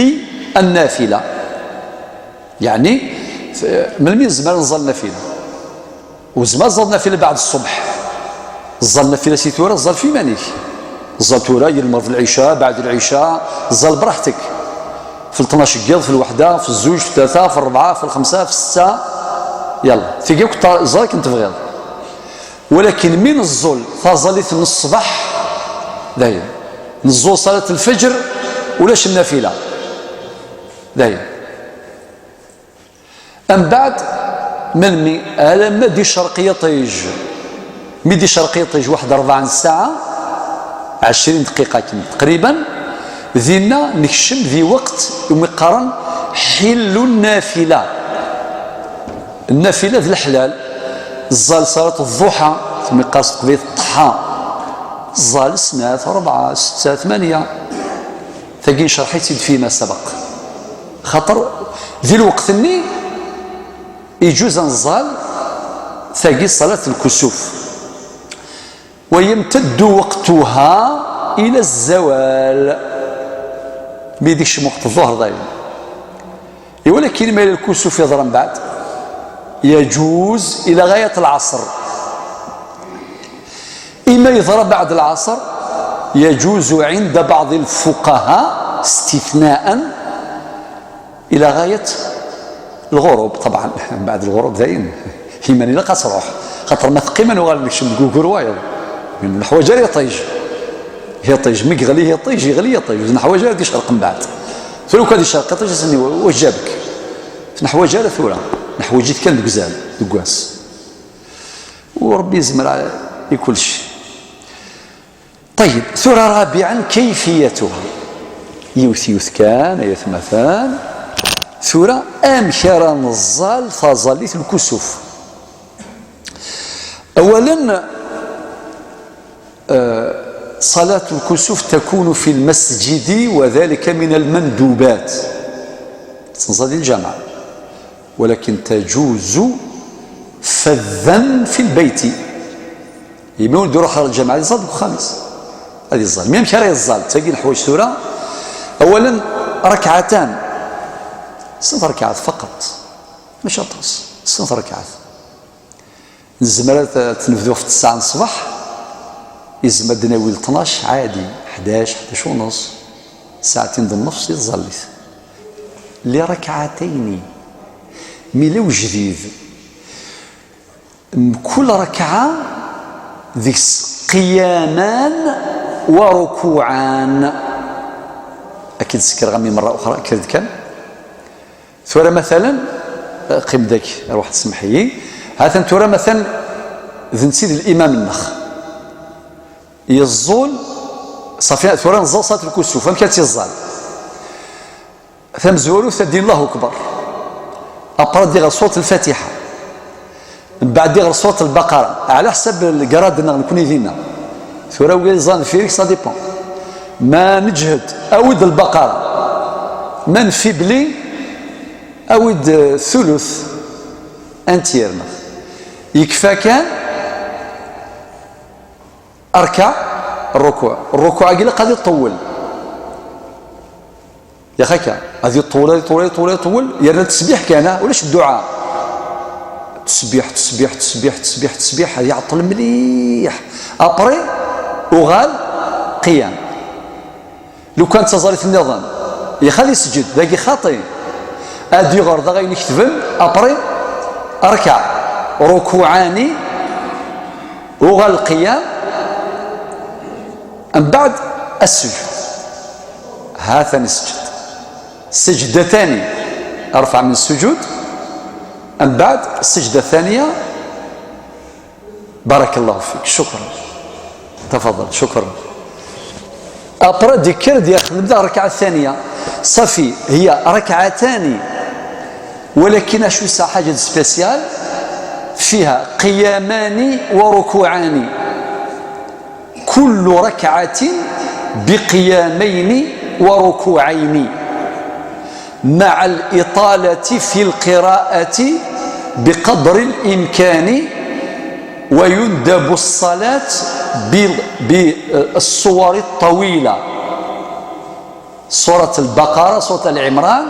النافلة. Yeɛni, melmi nezmer ad nẓer nafila? Ur tezmer ad tẓer nafila beɛd ṣṣbeḥ. Ẓer nafila si tura, ẓer f iman-ik. Ẓer tura, yal lmeɣreb, lɛica, beɛd lɛica, ẓer braḥtek. F lṭnac n yiḍ, f lweḥda, f zzuj, f tlata, f ṛṛebɛa, f lxemsa, f ssetta. Yalla, tigi akk ẓer akken tebɣiḍ. Walakin mi neẓẓul taẓallit n ṣṣbeḥ, dayen. Neẓẓul ṣalat lfeǧr, ulac nnafila. Dayen. Mbeɛd, melmi? Alamma d-icerq yiṭij. Mi d-icerq yiṭij, waḥed ṛebɛa n ssaɛa, ɛecrin dqiqa akken taqriban, dinna nekcem di weqt umi qqaren ḥillu nnafila. Nnafila d leḥlal. Ẓẓal ṣalat ḍḍuḥa, tmi qqaren s teqbaylit ḍḥa. Ẓẓal snat, ṛebɛa, setta, tmanya. Tagi ncreḥ-itt-id fima sabaq. Xaṭer di lweqt-nni iǧuz ad nẓẓal tagi ṣalat lkusuf. ويمتد وقتها إلى الزوال. Mi d-ikcem weqt ḍuhr dayen. Walakin ma yella lkusuf yeḍra mbeɛd, يجوز إلى غاية العصر. Ima yeḍra beɛd lɛaṣer, يجوز عند بعض الفقهاء استثناء إلى غاية الغروب. طبعا بعد الغروب dayen, iman ilaq ad truḥ, xaṭer ma teqqim ad nuɣal nekcem deg ugur wayeḍ. Ur neḥwaǧ ara iṭij. Iṭij, mi yeɣli iṭij, yeɣli iṭij, ur neḥwaǧ ara ad icerq mbeɛd. Tura ukan ad icerq iṭij, ad s-nini: "Wa jabek?" Ur neḥwaǧ ara tura, neḥwaǧ-it kan deg uzal, deg wass. U Ṛebbi yezmer i kullec. Ṭeyyeb, tura rabiɛan, kayfiyatuha. Yiwet yiwet kan, ay atmaten. Tura, amek ara neẓẓal taẓallit n lkusuf? Awalen, eh, صلاة الكسوف تكون في المسجد وذلك من المندوبات. Teẓẓal di lǧameɛ. ولكن تجوز فذا في البيت. Imi ur d-iruḥ ɣer lǧameɛ, ad iẓẓal deg uxxam-is. Ad iẓẓal. Mi amek ara iẓẓal? Tagi neḥwaǧ tura, awalen, rakɛatan. Snat rakɛat faqat. Mačči aṭas. Snat rakɛat. Nezmer ad t-, ad t-nebdu ɣef ttesɛa n ṣṣbeḥ, yezmer ad d-nawi l ṭnac ɛadi, ḥdac, ḥdac u nneṣ, saɛtin d nnefs i tẓallit. لركعتين. Mi la ujdid, mkul rakɛa deg-s qiyaman wa rukuɛan. Ad k-id-sekreɣ a mmi merra uxra, kker-d kan. Tura matalan, qqim daki, arwaḥ tsemmeḥ-iyi. Hatan tura matalan, d netta i d limam-nneɣ. Yeẓẓul, ṣafi, tura neẓẓal ṣalat lkusuf, amek ad tt-iẓẓal? Tamezwarut ad d-yini Allahu Akbar. Après ad d-iɣer surat Lfatiḥa. Mbeɛd iɣer surat Lbaqara. Ɛla ḥsab lgrad-nneɣ nekni dinna. Tura wigi yeẓran deffir-ik, ça dépend. Ma neǧhed, awi-d Lbaqara. Ma nfibli, awi-d, euh, thuluth, un tiers. Yekfa kan, rkeɛ, rrukuɛ. Rrukuɛ-agi ilaq ad iṭewwel. Yax akka, ad iṭewwel, ad iṭewwel, ad iṭewwel, ad iṭewwel, yerna tesbiḥ kan, ah, ulac dduɛa. Tesbiḥ, tesbiḥ, tesbiḥ, tesbiḥ, tesbiḥ, ad iɛeṭṭel mliḥ. Après, uɣal, qiyam. Lukan d taẓallit nniḍen, yax ad isǧed, dagi xaṭi. Ad d-yuɣer daɣ ayen iketben, après, rkeɛ, rukuɛani, uɣal qiyam, mbeɛd asǧud. Ha-t-an isǧed. سجدتان رفع من السجود، mbeɛd السجدة الثانية. بارك الله فيك، شكرا. تفضل، شكرا. Après, d-yekker d-yexdem daɣ rrekɛa الثانية. صافي، هي ركعتان، ولكن acu yesɛa حاجة spéciale؟ فيها قيامان وركوعان. كل ركعة بقيامين وركوعين، مع الإطالة في القراءة بقدر الإمكان، ويندب الصلاة بال-، بالسور الطويلة، سورة البقرة، سورة آل عمران،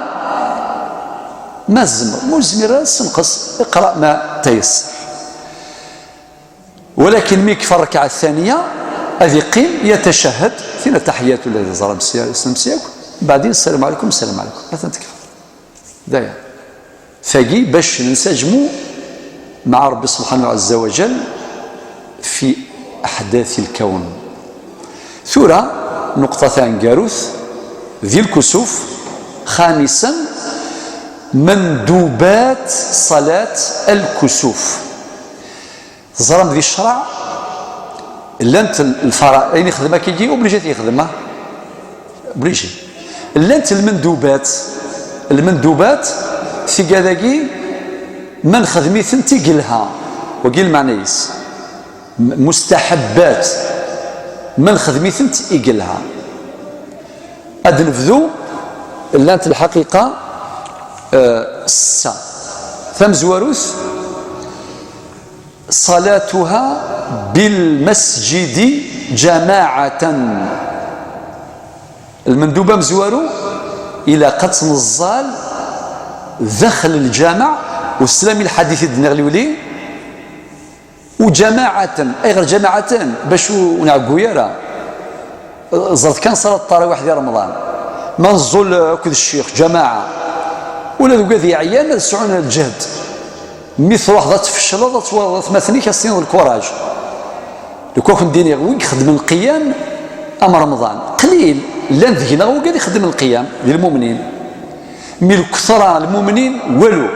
ما تزمر، ما تزمر، سنقص، اقرأ ما تيسر. ولكن mi yekfa الركعة الثانية, ad iqqim, يتشهد, tin التحيات الذي ẓra msi-, msi-, mbeɛd السلام عليكم, السلام عليكم. Atan tekfa. D aya. Tagi, bac nensajmu مع ربي سبحانه عز وجل في أحداث الكون. Tura, نقطة taneggarut, di الكسوف, خامسا, مندوبات صلاة الكسوف. Teẓram di ccreɛ, llant l-, lfara-, ayen ixdem akkagi, obligé ad t-yexdem, ah? Obligé. Llant lmendubat, lmendubat, tigad-agi, ma nexdem-itent i yelha, wagi lmeɛna-is. M-, mustaḥebbat, ma nexdem-itent i yelha. Ad nebdu, llant lḥaqiqa, eh, ssa. Tamezwarut, صلاتها بالمسجد جماعة. Lmendub amezwaru, ilaq ad tt-neẓẓal daxel lǧameɛ, u teslam i lḥadit i d-nniɣ liwli, u ǧamaɛatan. Ayɣer ǧamaɛatan? Bac ur nɛeggu ara. Ẓret kan ṣalat ttarawiḥ di Remḍan. Ma nẓul akked ccix, ǧamaɛa. Ula d wigad yeɛyan ad sɛun lǧehd. Mi truḥeḍ ad tfecleḍ, ad twalaḍ atmaten-ik, ad s-tiniḍ lkuraj. Lukan ad ken-d-iniɣ, win ixeddmen lqiyam am Remḍan, qlil, llan deg-neɣ wigad ixeddmen lqiyam, di lmumnin. Mi lketṛa lmumnin, walu.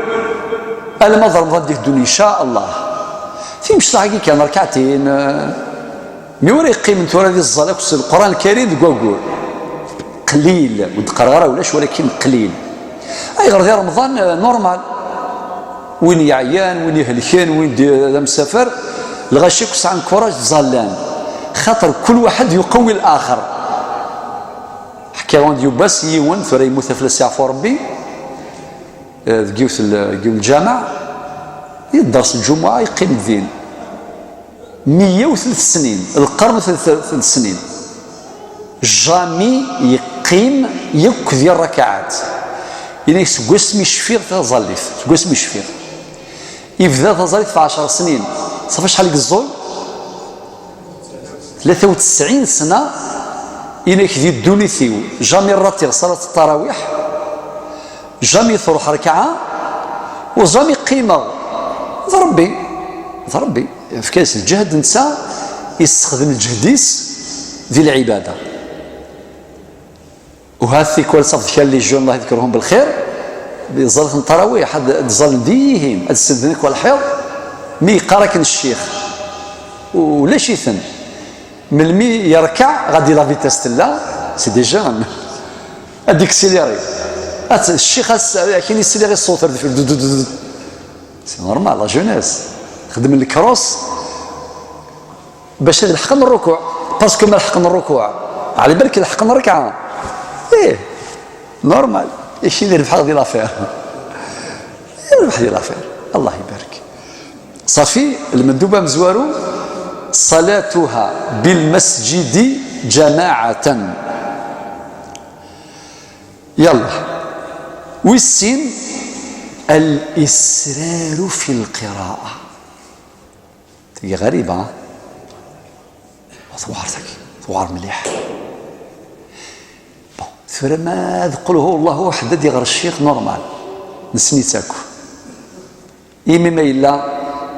Alamma d Remḍan d-iteddun, in ca Allah. Timecṭaḥ-agi kan, rkaɛtin, eh, Mi wara yeqqimen tura di ẓẓal akked s Lqur'an Lkarim deg waggur? Qlil, ur d-qqareɣ ara ulac, walakin qlil. Ayɣer di Remḍan, eh, normal. Win yeɛyan, win ihelken, win d, d amsafer, lɣaci akk sɛan kuraǧ ttẓallan. Xaṭer kul waḥed yuqewwi laxer. Ḥkiɣ-awen-d yiwwas yiwen, tura yemmut ad fell-as yeɛfu Rebbi, eh, deg yiwet l-, deg yiwen lǧameɛ, yedders lǧumuɛa, yeqqim din. Meyya u telt snin, lqern u telt snin. Jamais yeqqim yakk di rrakaɛat. Yenna-k, seg wasmi cfiɣ taẓallit, seg wasmi cfiɣ. Yebda taẓallit f ɛecṛ snin. Ṣafi acḥal i yeẓẓul? Tlata u tesɛin sna. Yenna-k, di ddunit-iw, jamais ratiɣ ṣalat ttarawiḥ, jamais truḥ rrekɛa, u jamais qqimeɣ. D Rebbi, d Rebbi. Yefka-as lǧehd, netta yessexdem lǧehd-is di lɛibada. U hat tikwal ṣaf d kra n les jeunes, Allah yedker-hum belxir, di ẓẓalat n ttarawiḥ, ad, ad ẓẓallen dihin, ad senden akk lḥiḍ, mi yeqqar akken ccix. Ulac-iten. Melmi yerkeɛ, ɣadi la vitesse tella, c'est des jeunes. Ad d-iksiliri. At ccix ass akin yessiliɣ i ṣṣut ar deffir. C'est normal, la jeunesse. Xedmen lkros bac ad lḥqen rrukuɛ. Parce que ma lḥqen rrukuɛ, ɛli balk lḥqen rrekɛa. Eh, normal. Ici di rebḥeɣ di l'affaire. Rebḥeɣ di l'affaire. Allah ibarek. Ṣafi, lmendub amezwaru, صلاتها بالمسجد جماعة. Yallah. Wis sin, الإسرار في القراءة. Tagi ɣariba, ha? Tewɛer tagi, tewɛer mliḥ. Bon, tura ma d qul huwa Allahu aḥed ad iɣer ccix, normal. Nessen-itt akk. Imi ma yella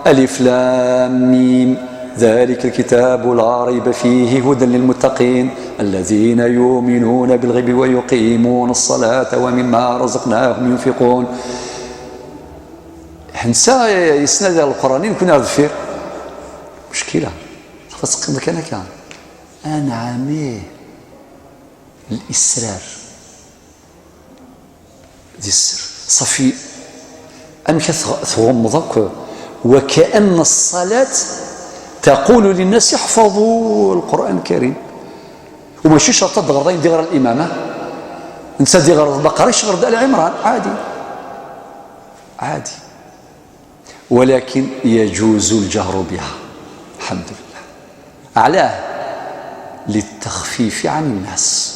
ألف لام ميم ذلك الكتاب لا ريب فيه هدى للمتقين الذين يؤمنون بالغيب ويقيمون الصلاة ومما رزقناهم ينفقون. Netta yesnadi ɣer Leqran, i nekni ar deffir. Muckila. Xas teqqimeḍ kan akka. Anɛam, ih. Lisrar. D isser. Ṣafi. Amek ad tɣ-, tɣummeḍ akk? وكأن الصلاة تقول للناس احفظوا القرآن الكريم. وماشي شرط ad d-teɣreḍ ayen d-iɣra limam, ah. Netta ad d-iɣreḍ Baqara, iɣreḍ Ali Ɛimran, عادي. عادي. ولكن يجوز الجهر بها. الحمد لله. علاه؟ للتخفيف عن الناس.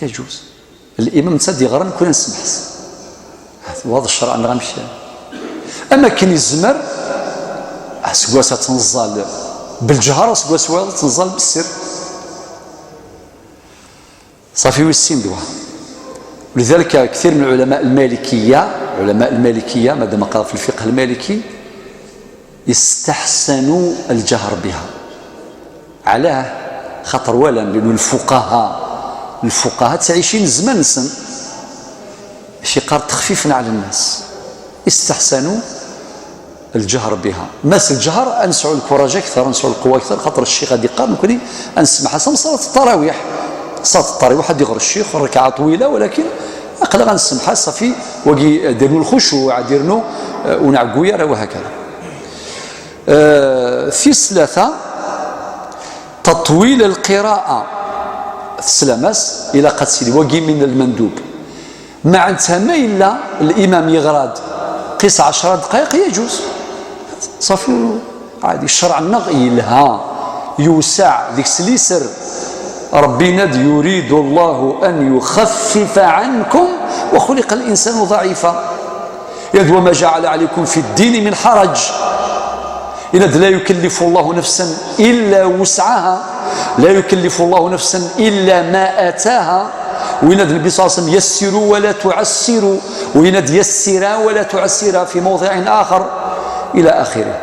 يجوز. Limam netta ad d-iɣren, kul ad nesmeḥ-as. Waḍ ccṛeɛ neɣ amek? Am akken yezmer, aseggas ad tenẓal belǧehṛ, aseggas wayeḍ ad tenẓal bessir. Ṣafi, wis sin d wa. ولذلك كثير من العلماء المالكية، علماء المالكية، مادام قرا في الفقه المالكي، استحسنوا الجهر بها. علاه؟ خاطر walan, لأنه الفقهاء, الفقهاء ttɛicin zzman-nsen. Mačči qqar تخفيفا على الناس. استحسنوا الجهر بها. Mass الجهر ad nesɛu الكوراج أكثر, ad nesɛu القوة أكثر, خاطر الشيخ ad iqqar, nekkni ad nesmeḥ-as am صلاة التراويح. صلاة التراويح ad iɣer الشيخ ركعة طويلة, ولكن aql-aɣ ad nesmeḥ-as, صافي, wagi ad d-yernu الخشوع, ad d-yernu, eh, ur nɛeggu ara, وهكذا. Eh, tis tlata, تطويل القراءة. Teslam-as, ilaq ad tili wagi من المندوب. Meɛna ma yella limam yeɣra-d, qis ɛecra ddqayeq, يجوز. Ṣafi, عادي. Ccṛeɛ-nneɣ yelha, yewseɛ, deg-s liser. Ṛebbi yenna-d: يريد الله أن يخفف عنكم وخلق الإنسان ضعيفا. Yenna-d: وما جعل عليكم في الدين من حرج. Yenna-d: لا يكلف الله نفسا إلا وسعها، لا يكلف الله نفسا إلا ما آتاها. Yenna-d Nnbi صلى الله عليه وسلم: يسروا ولا تعسروا. Yenna-d: يسرا ولا تعسرا في موضع آخر، إلى آخره.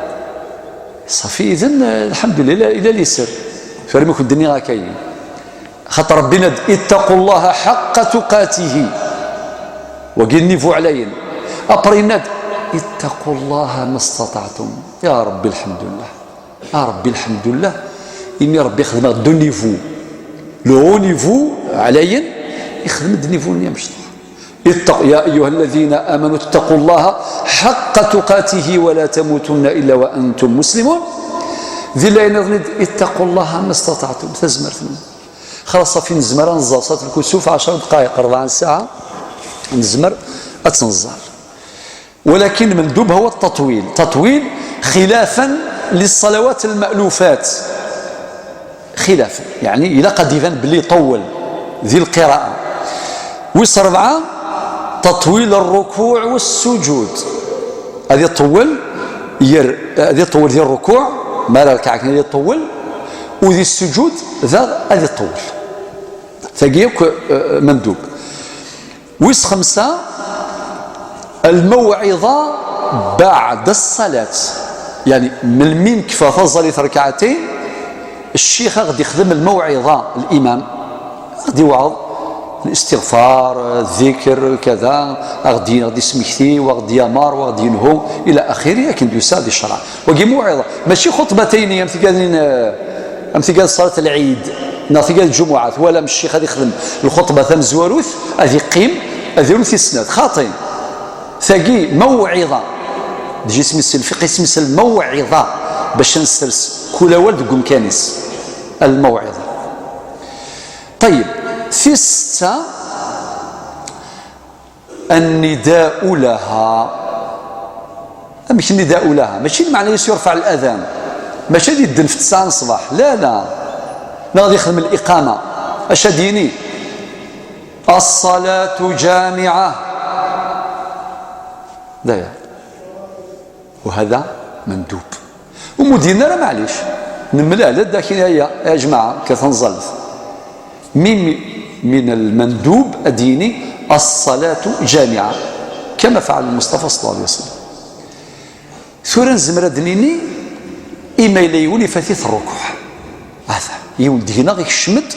Ṣafi, idan, الحمد لله, yella liser. Tura mi kent-d-nniɣ akka-yi. Xaṭer Ṛebbi yenna-d: اتقوا الله حق تقاته. Wagi niveau ɛlayen. Après yenna-d: اتقوا الله ما استطعتم. Ya Ṛebbi, الحمد لله. A Ṛebbi, الحمد لله. Imi Ṛebbi ixdem-aɣ-d deux niveaux. Le haut niveau, ɛlayen, ixdem-d niveau-nni amecṭuḥ. اتق-، يا أيها الذين آمنوا اتقوا الله حق تقاته ولا تموتن إلا وأنتم مسلمون. Di layen-nniḍen, اتقوا الله ما استطعتم. Tazmert-nwen. Xalas, ṣafi, nezmer ad nẓer ṣat lkusuf ɛecra ddqayeq, rebɛa ssaɛa, nezmer ad tt-nẓer. ولكن المندوب هو التطويل، تطويل خلافا للصلوات المألوفات. خلافا، يعني، ilaq ad iban belli iṭewwel di lqira'a. Wis rebɛa, تطويل الركوع والسجود. Ad iṭewwel, yer, ad iṭewwel di rrukuɛ, mi ara rekɛeɣ kan ad iṭewwel, u di sujud daɣ ad iṭewwel. Tagi yakk, eh, mendub. Wis xemsa, الموعظة بعد الصلاة. يعني, melmi nekfa taẓallit rekɛatayn, ccix a ɣ-d-ixdem lmawɛiḍa, limam. A ɣ-d-iweɛḍ listiɣfar, ddikr, kada, a ɣ-d-, a ɣ-d-ismekti, wa ɣ-d-yamar, wa ɣ-d-yenhu, ila axiri, akken d-yusa di ccreɛ. Wagi mawɛiḍa, mačči xuṭbatayni am tigad-in, eh, am tigad ṣṣalat lɛid, neɣ tigad lǧumuɛa, twalam ccix ad ixdem lxuṭba tamezwarut, ad iqqim, Ad iru tis snat, xaṭi. Tagi mawɛiḍa. Deg isem-is lfiqh, isem-is lmawɛiḍa. Bac ad nessers kul awal deg umkan-is. Lmawɛiḍa. Ṭayyeb, tis setta, النداء لها. Amek النداء لها؟ Mačči lmeɛna-is yurfeɛ ladan. Mačči ad yedden f tesɛa n ṣṣbeḥ. La, la. Neɣ ad yexdem liqama. Acu ad d-yini? الصلاة جامعة. D aya. وهذا مندوب. Umi ur d-yenni ara, maɛlic. Nemlal-d akin, aya, ya jmaɛa, kkret ad nẓallet. Mi, mi, من المندوب ad d-yini الصلاة جامعة، كما فعل المصطفى صلى الله عليه وسلم. Tura nezmer ad d-nini, imi yella yiwen ifat-it rrukuɛ. Ata, yiwen deg-neɣ ikcem-d,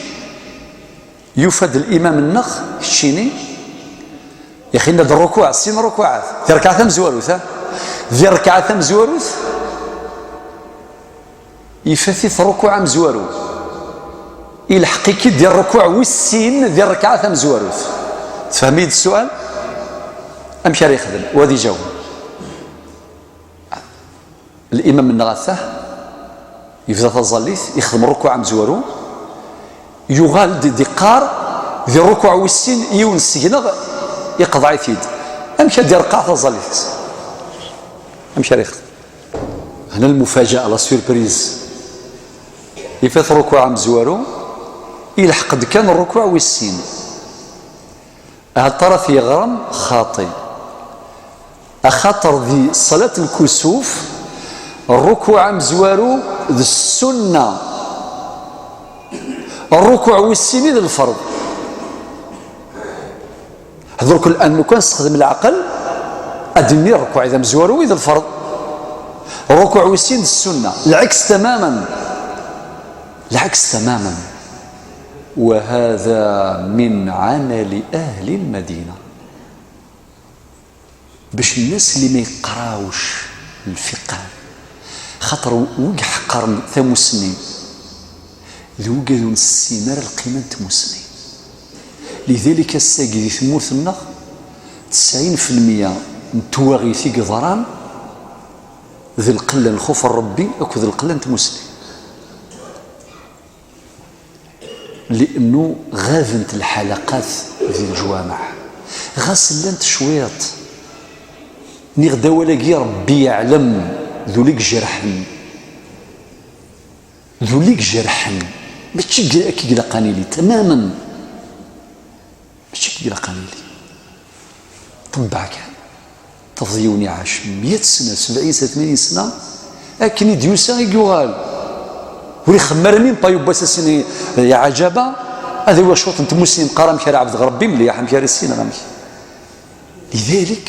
yufa-d limam-nneɣ, keččini, ixinna-d rrukuɛ, sin rrukuɛat, di rrekɛa tamezwarut, ha? Di rrekɛa tamezwarut, ifat-it rrukuɛ amezwaru. Ilḥeq-ik-id di rrukuɛ wis sin di rrekɛa tamezwarut. Tfehmem-iyi-d ssual? Amek ara yexdem? Wa ad iǧaweb. Limam-nneɣ atah, yebda taẓallit, yexdem rrukuɛ amezwaru, yuɣal-d d-iqqar di rrukuɛ wis sin, yiwen seg-neɣ iqḍeɛ-it-id. Amek ad d-ireqqeɛ taẓallit-is? Amek ara yexdem? Hna lmufaja'a, la surprise. Ifat rrukuɛ amezwaru, ilḥeq-d kan rrukuɛ wis sin. Ahat ara t-yeɣrem xaṭi. Axaṭer di ṣṣalat lkusuf, rrukuɛ amezwaru d ssunna. Rrukuɛ wis sin i d lferḍ. Ḥḍurk الآن, lukan nessexdem leɛqel, ad d-nini rrukuɛ d amezwaru i d lferḍ. Rrukuɛ wis sin d ssunna. Lɛeks tamamen. Lɛeks tamamen. وهذا من عمل أهل المدينة. Bac nnas lima yeqqrawc lfiqh, xaṭer wi iḥeqqren tamussni d wigad ur nessin ara lqima n tmussni. Lidalik, ass-agi di tmurt-nneɣ, tesɛin fi lmeyya n twaɣit i yeḍran d lqella n lxuf n Ṛebbi akked lqella n tmussni. Li'annu ɣabent lḥalaqat di leǧwameɛ. Ɣas llant cwiṭ. Nniɣ-d awal-agi, Ṛebbi yeɛlem, d ul i ijerḥen. D ul i ijerḥen. Mačči akka i ilaq ad nili, tamamen. Mačči akka i ilaq ad nili. Ṭebbeɛ kan. Tafeḍ yiwen iɛac meyya sna, sebɛin sna, tmanyin sna, akken i d-yusa i yuɣal. Ur ixemmem ara, mi nṭa yewwas asin, ya ɛajaba, ad awiɣ cwiṭ n tmussni, meqqar amek ara ɛebdeɣ Ṛebbi mliḥ, amek ara issineɣ amek. Lidalik,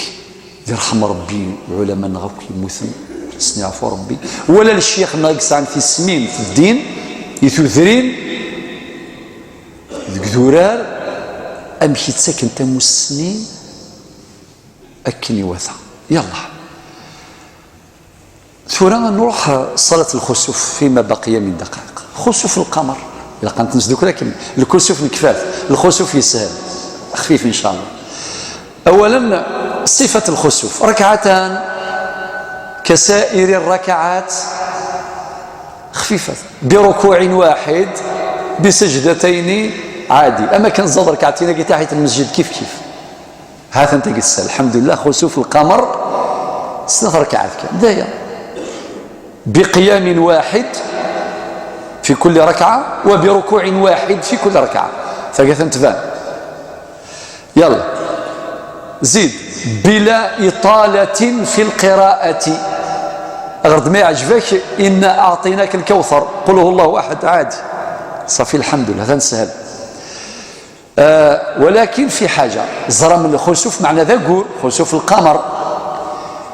d irḥem Ṛebbi lɛulama-nneɣ akk yemmuten, ad sen-yeɛfu Ṛebbi, wala lecyax-nneɣ i yesɛan tismin f ddin, i tudrin, deg idurar, amek i ttaken tamussni akken iwata. Yallah. Tura ad nruḥ, eh, ṣalat lxusuf fima baqiya min daqayeq. Xusuf lqamer. Ilaq ad ten-nesdukel akken. Lkusuf nekfa-t. Lxusuf yeshel. Xfif, in ca Allah. Awalen, ṣifat lxusuf. Rakɛatan kasairi rrakɛat. Xfifat. Birukuɛin waḥid. Bisajdatayni ɛadi. Am akken tẓad rakɛatin-agi taḥit n lmesjid kif kif. Ha-t-an tagi ssal, lḥemdullah, xusuf lqamer, snat rakɛat kan. D aya. Biqiyamin waḥid fi kulli rakɛa, wa birukuɛin waḥid fi kulli rakɛa. Tagi a-t-an tban. Yalla. Zid. Bila iṭalatin fi lqiraati. Ɣer-d ma iɛǧeb-ak, inna aɛṭinaka lkawthar. Qul huwa Allahu aḥad, ɛadi. Ṣafi, lḥemdullah, ha-t-an teshel. آه، ولكن في حاجة، ẓram lxusuf, meɛna d aggur, xusuf lqamer.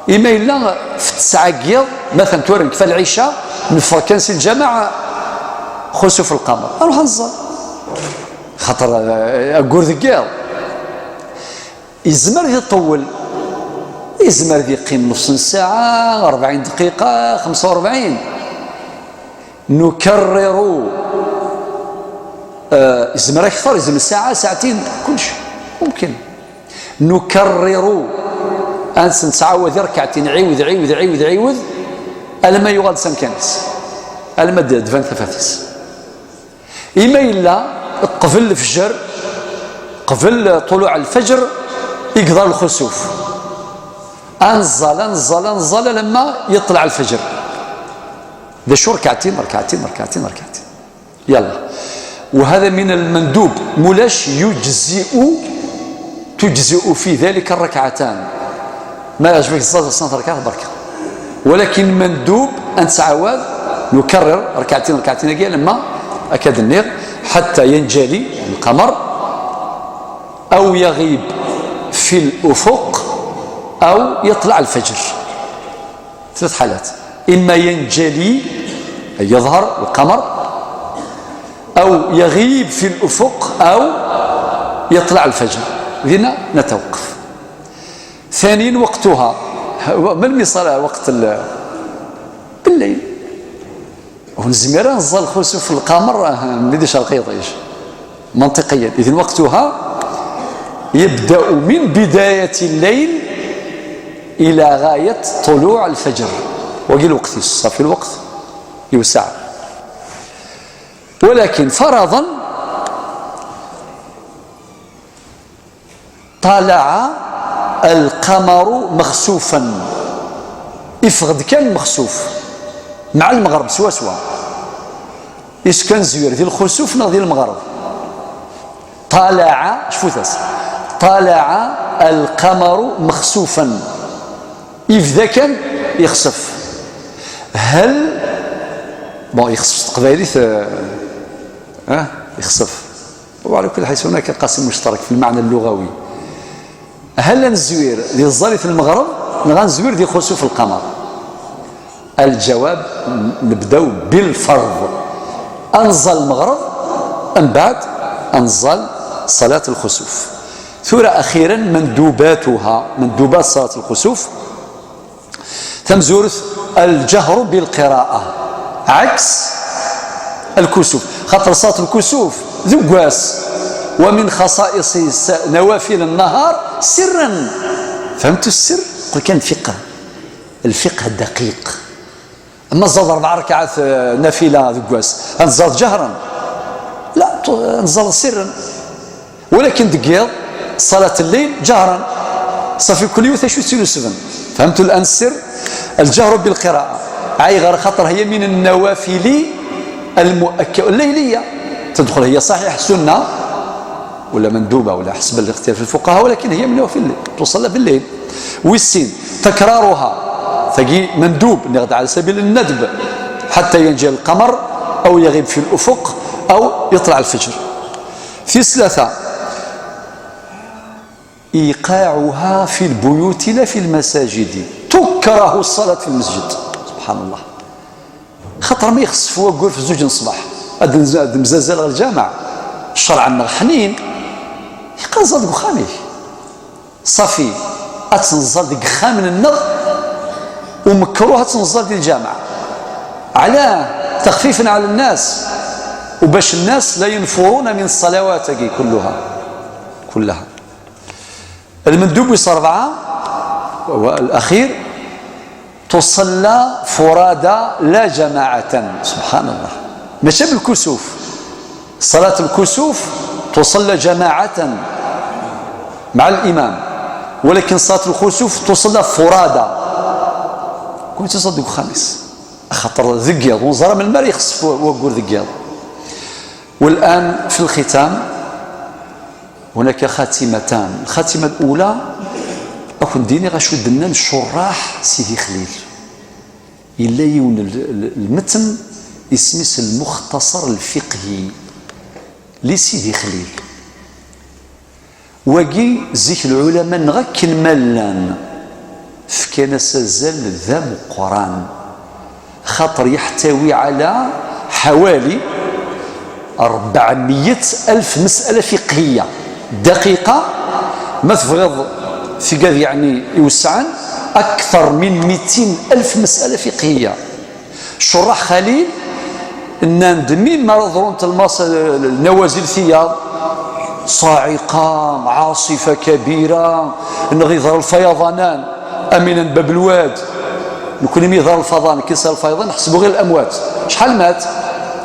Imi yella f ttesɛa n yiḍ, matan tura nekfa lɛica, neffeɣ kan si lǧameɛ, xusuf lqamer. Nruḥ ad nẓer. Xaṭer, ah, aggur deg yiḍ. Yezmer ad iṭewwel. Yezmer ad yeqqim nus n ssaɛa, rebɛin dqiqa, xemsa u rebɛin. نكرر، آه، يزمر أكثر، يزمر ساعة، ساعتين، كلش ممكن. Nukarriru, ad nettɛawad irkaɛtin, ɛiwed, ɛiwed, ɛiwed, ɛiwed, alamma yuɣal s amkan-is, alamma d-, d-tban tafat-is. Ima yella qbel lefjer, qbel طلوع الفجر, i yeḍra lxusuf. Ad neẓẓal, ad neẓẓal, ad neẓẓal alamma yeṭleɛ lfeǧr. D acu, rkaɛtin, rkaɛtin, rkaɛtin, rkaɛtin. Yalla. وهذا من المندوب. Mulac يجزئ، تجزئ في ذلك الركعتان. Ma yeɛjeb-ak ẓẓal snat rkaɛt, berka. Walakin mandub ad nettɛawad, nukarrir, rkaɛtin, rkaɛtin-agi, alamma akka d-nniɣ, حتى ينجلي القمر، أو يغيب في الأفق، أو يطلع الفجر. ثلاث حالات: إما ينجلي، أي يظهر القمر، أو يغيب في الأفق، أو يطلع الفجر. هنا نتوقف. ثانيا، وقتها. من مصالح وقت ال-، بالليل. ونزمير نزل خسوف القمر، آه، مدي شرقيطيش. منطقيا. إذن وقتها يبدأ من بداية الليل إلى غاية طلوع الفجر. وقيل وقت، صافي الوقت يوسع. ولكن فرضا طلع القمر مخسوفا، يفغد كان مخسوف مع المغرب سوا سوا. Est-ce que ad nezwir di lxusuf neɣ di lmeɣreb? طلع، cfut-as. طلع القمر مخسوفا. Yebda kan yexsef. هل، bon, yexsef s teqbaylit, euh, ah, yexsef. وعلى كل حال هناك قاسم مشترك في المعنى اللغوي. هل ad nezwir di tẓallit n lmeɣreb neɣ ad nezwir di xusuf lqamer? الجواب، نبداو بالفرض. Ad neẓẓal lmeɣreb, mbeɛd ad neẓẓal ṣalat lxusuf. Tura أخيرا مندوباتها، مندوبات صلاة الخسوف. Tamezwarut, الجهر بالقراءة عكس الكسوف. Xaṭer ṣalat lkusuf deg wass, ومن خصائص نوافل النهار سرا. فهمتوا السر؟ قل كان فقه، الفقه الدقيق. أما تزاد أربع ركعات, آه، نافلة deg wass, ad tezad جهرا؟ لا, ad tezad سرا. ولكن deg yiḍ, صلاة الليل جهرا. صافي, كل يوم تشوي تسير سفن. فهمتوا الآن السر؟ الجهر بالقراءة. أي غير خاطر هي من النوافل المؤكدة الليلية. تدخل هي صحيح سنة ولا مندوبة ولا حسب الاختلاف الفقهاء، ولكن هي من النوافل اللي تصلى بالليل. Wis sin, تكرارها, tagi mandub, neɣ على سبيل الندب, حتى ينجلي القمر أو يغيب في الأفق أو يطلع الفجر. Tis tlata, إيقاعها في البيوت لا في المساجد. تكره الصلاة في المسجد. سبحان الله. Xaṭer ma yexsef waggur f zuǧ n ṣṣbeḥ, ad nz-, ad nemzazzal ɣer lǧameɛ. Ccreɛ-nneɣ ḥnin, yeqqaz-aɣ deg uxxam-ik. Ṣafi, ad tt-neẓẓal deg yixxamen-nneɣ, u mekruh ad tt-neẓẓal di lǧameɛ. علاه؟ تخفيفا على الناس، u bac nnas la yenfurun min ṣṣalawat-agi kulluha. Kulluha. Lmendub wis ṛebɛa, وهو الأخير, تصلى فرادى لا جماعة. سبحان الله. Mačči am lkusuf. صلاة الكسوف تصلى جماعة مع الإمام، ولكن صلاة الكسوف تصلى فرادى. Kul yiwen yettẓalla deg uxxam-is. Axaṭer deg yiḍ, ur neẓri melmi ara yexsef wa-, waggur deg yiḍ. والآن في الختام، هناك خاتمتان. الخاتمة الأولى, ad kent-d-iniɣ acu d-nnan ccurraḥ Sidi Xlil. Yella yiwen l-, l-, lmetn, isem-is Lmuxtasar Lfiqhi li Sidi Xlil. Wagi, zik lɛulama-nneɣ akken ma llan, fkan-as azal d ameqqran, xaṭer yeḥtawi ɛla ḥawali ṛebɛemya alef masala fiqhiya. Daqiqa, ma tebɣiḍ tigad, yeɛni, iwesɛen, akteṛ min mitin alef masala fiqhiya. Ccurraḥ Xalil nnan-d mi ara ḍrunt lmas-, lnawazil tiyaḍ, صاعقة، عاصفة كبيرة، neɣ iḍra lfayaḍanan, am ayen n Bab Lwad. Nekni mi iḍra lfaḍan, kisa lfayaḍan, nḥesbu ɣir الأموات. شحال مات؟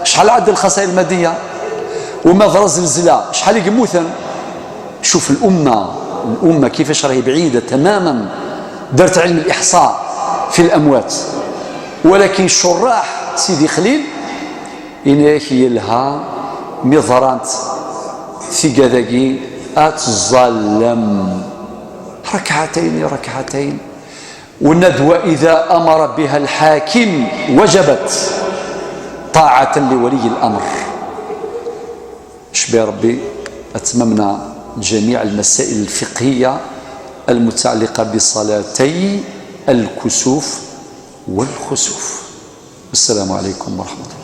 شحال عدد الخسائر المادية؟ وما ضرا زلزلة، شحال يموتن؟ شوف الأمة، الأمة كيفاش راهي بعيدة تماما، دارت علم الإحصاء في الأموات. ولكن الشراح سيدي خليل إنك يلها مضرانت في كذاكي أتظلم ركعتين، ركعتين. والندوة إذا أمر بها الحاكم وجبت طاعة لولي الأمر. شبي ربي أتممنا جميع المسائل الفقهية المتعلقة بصلاتي الكسوف والخسوف. السلام عليكم ورحمة الله.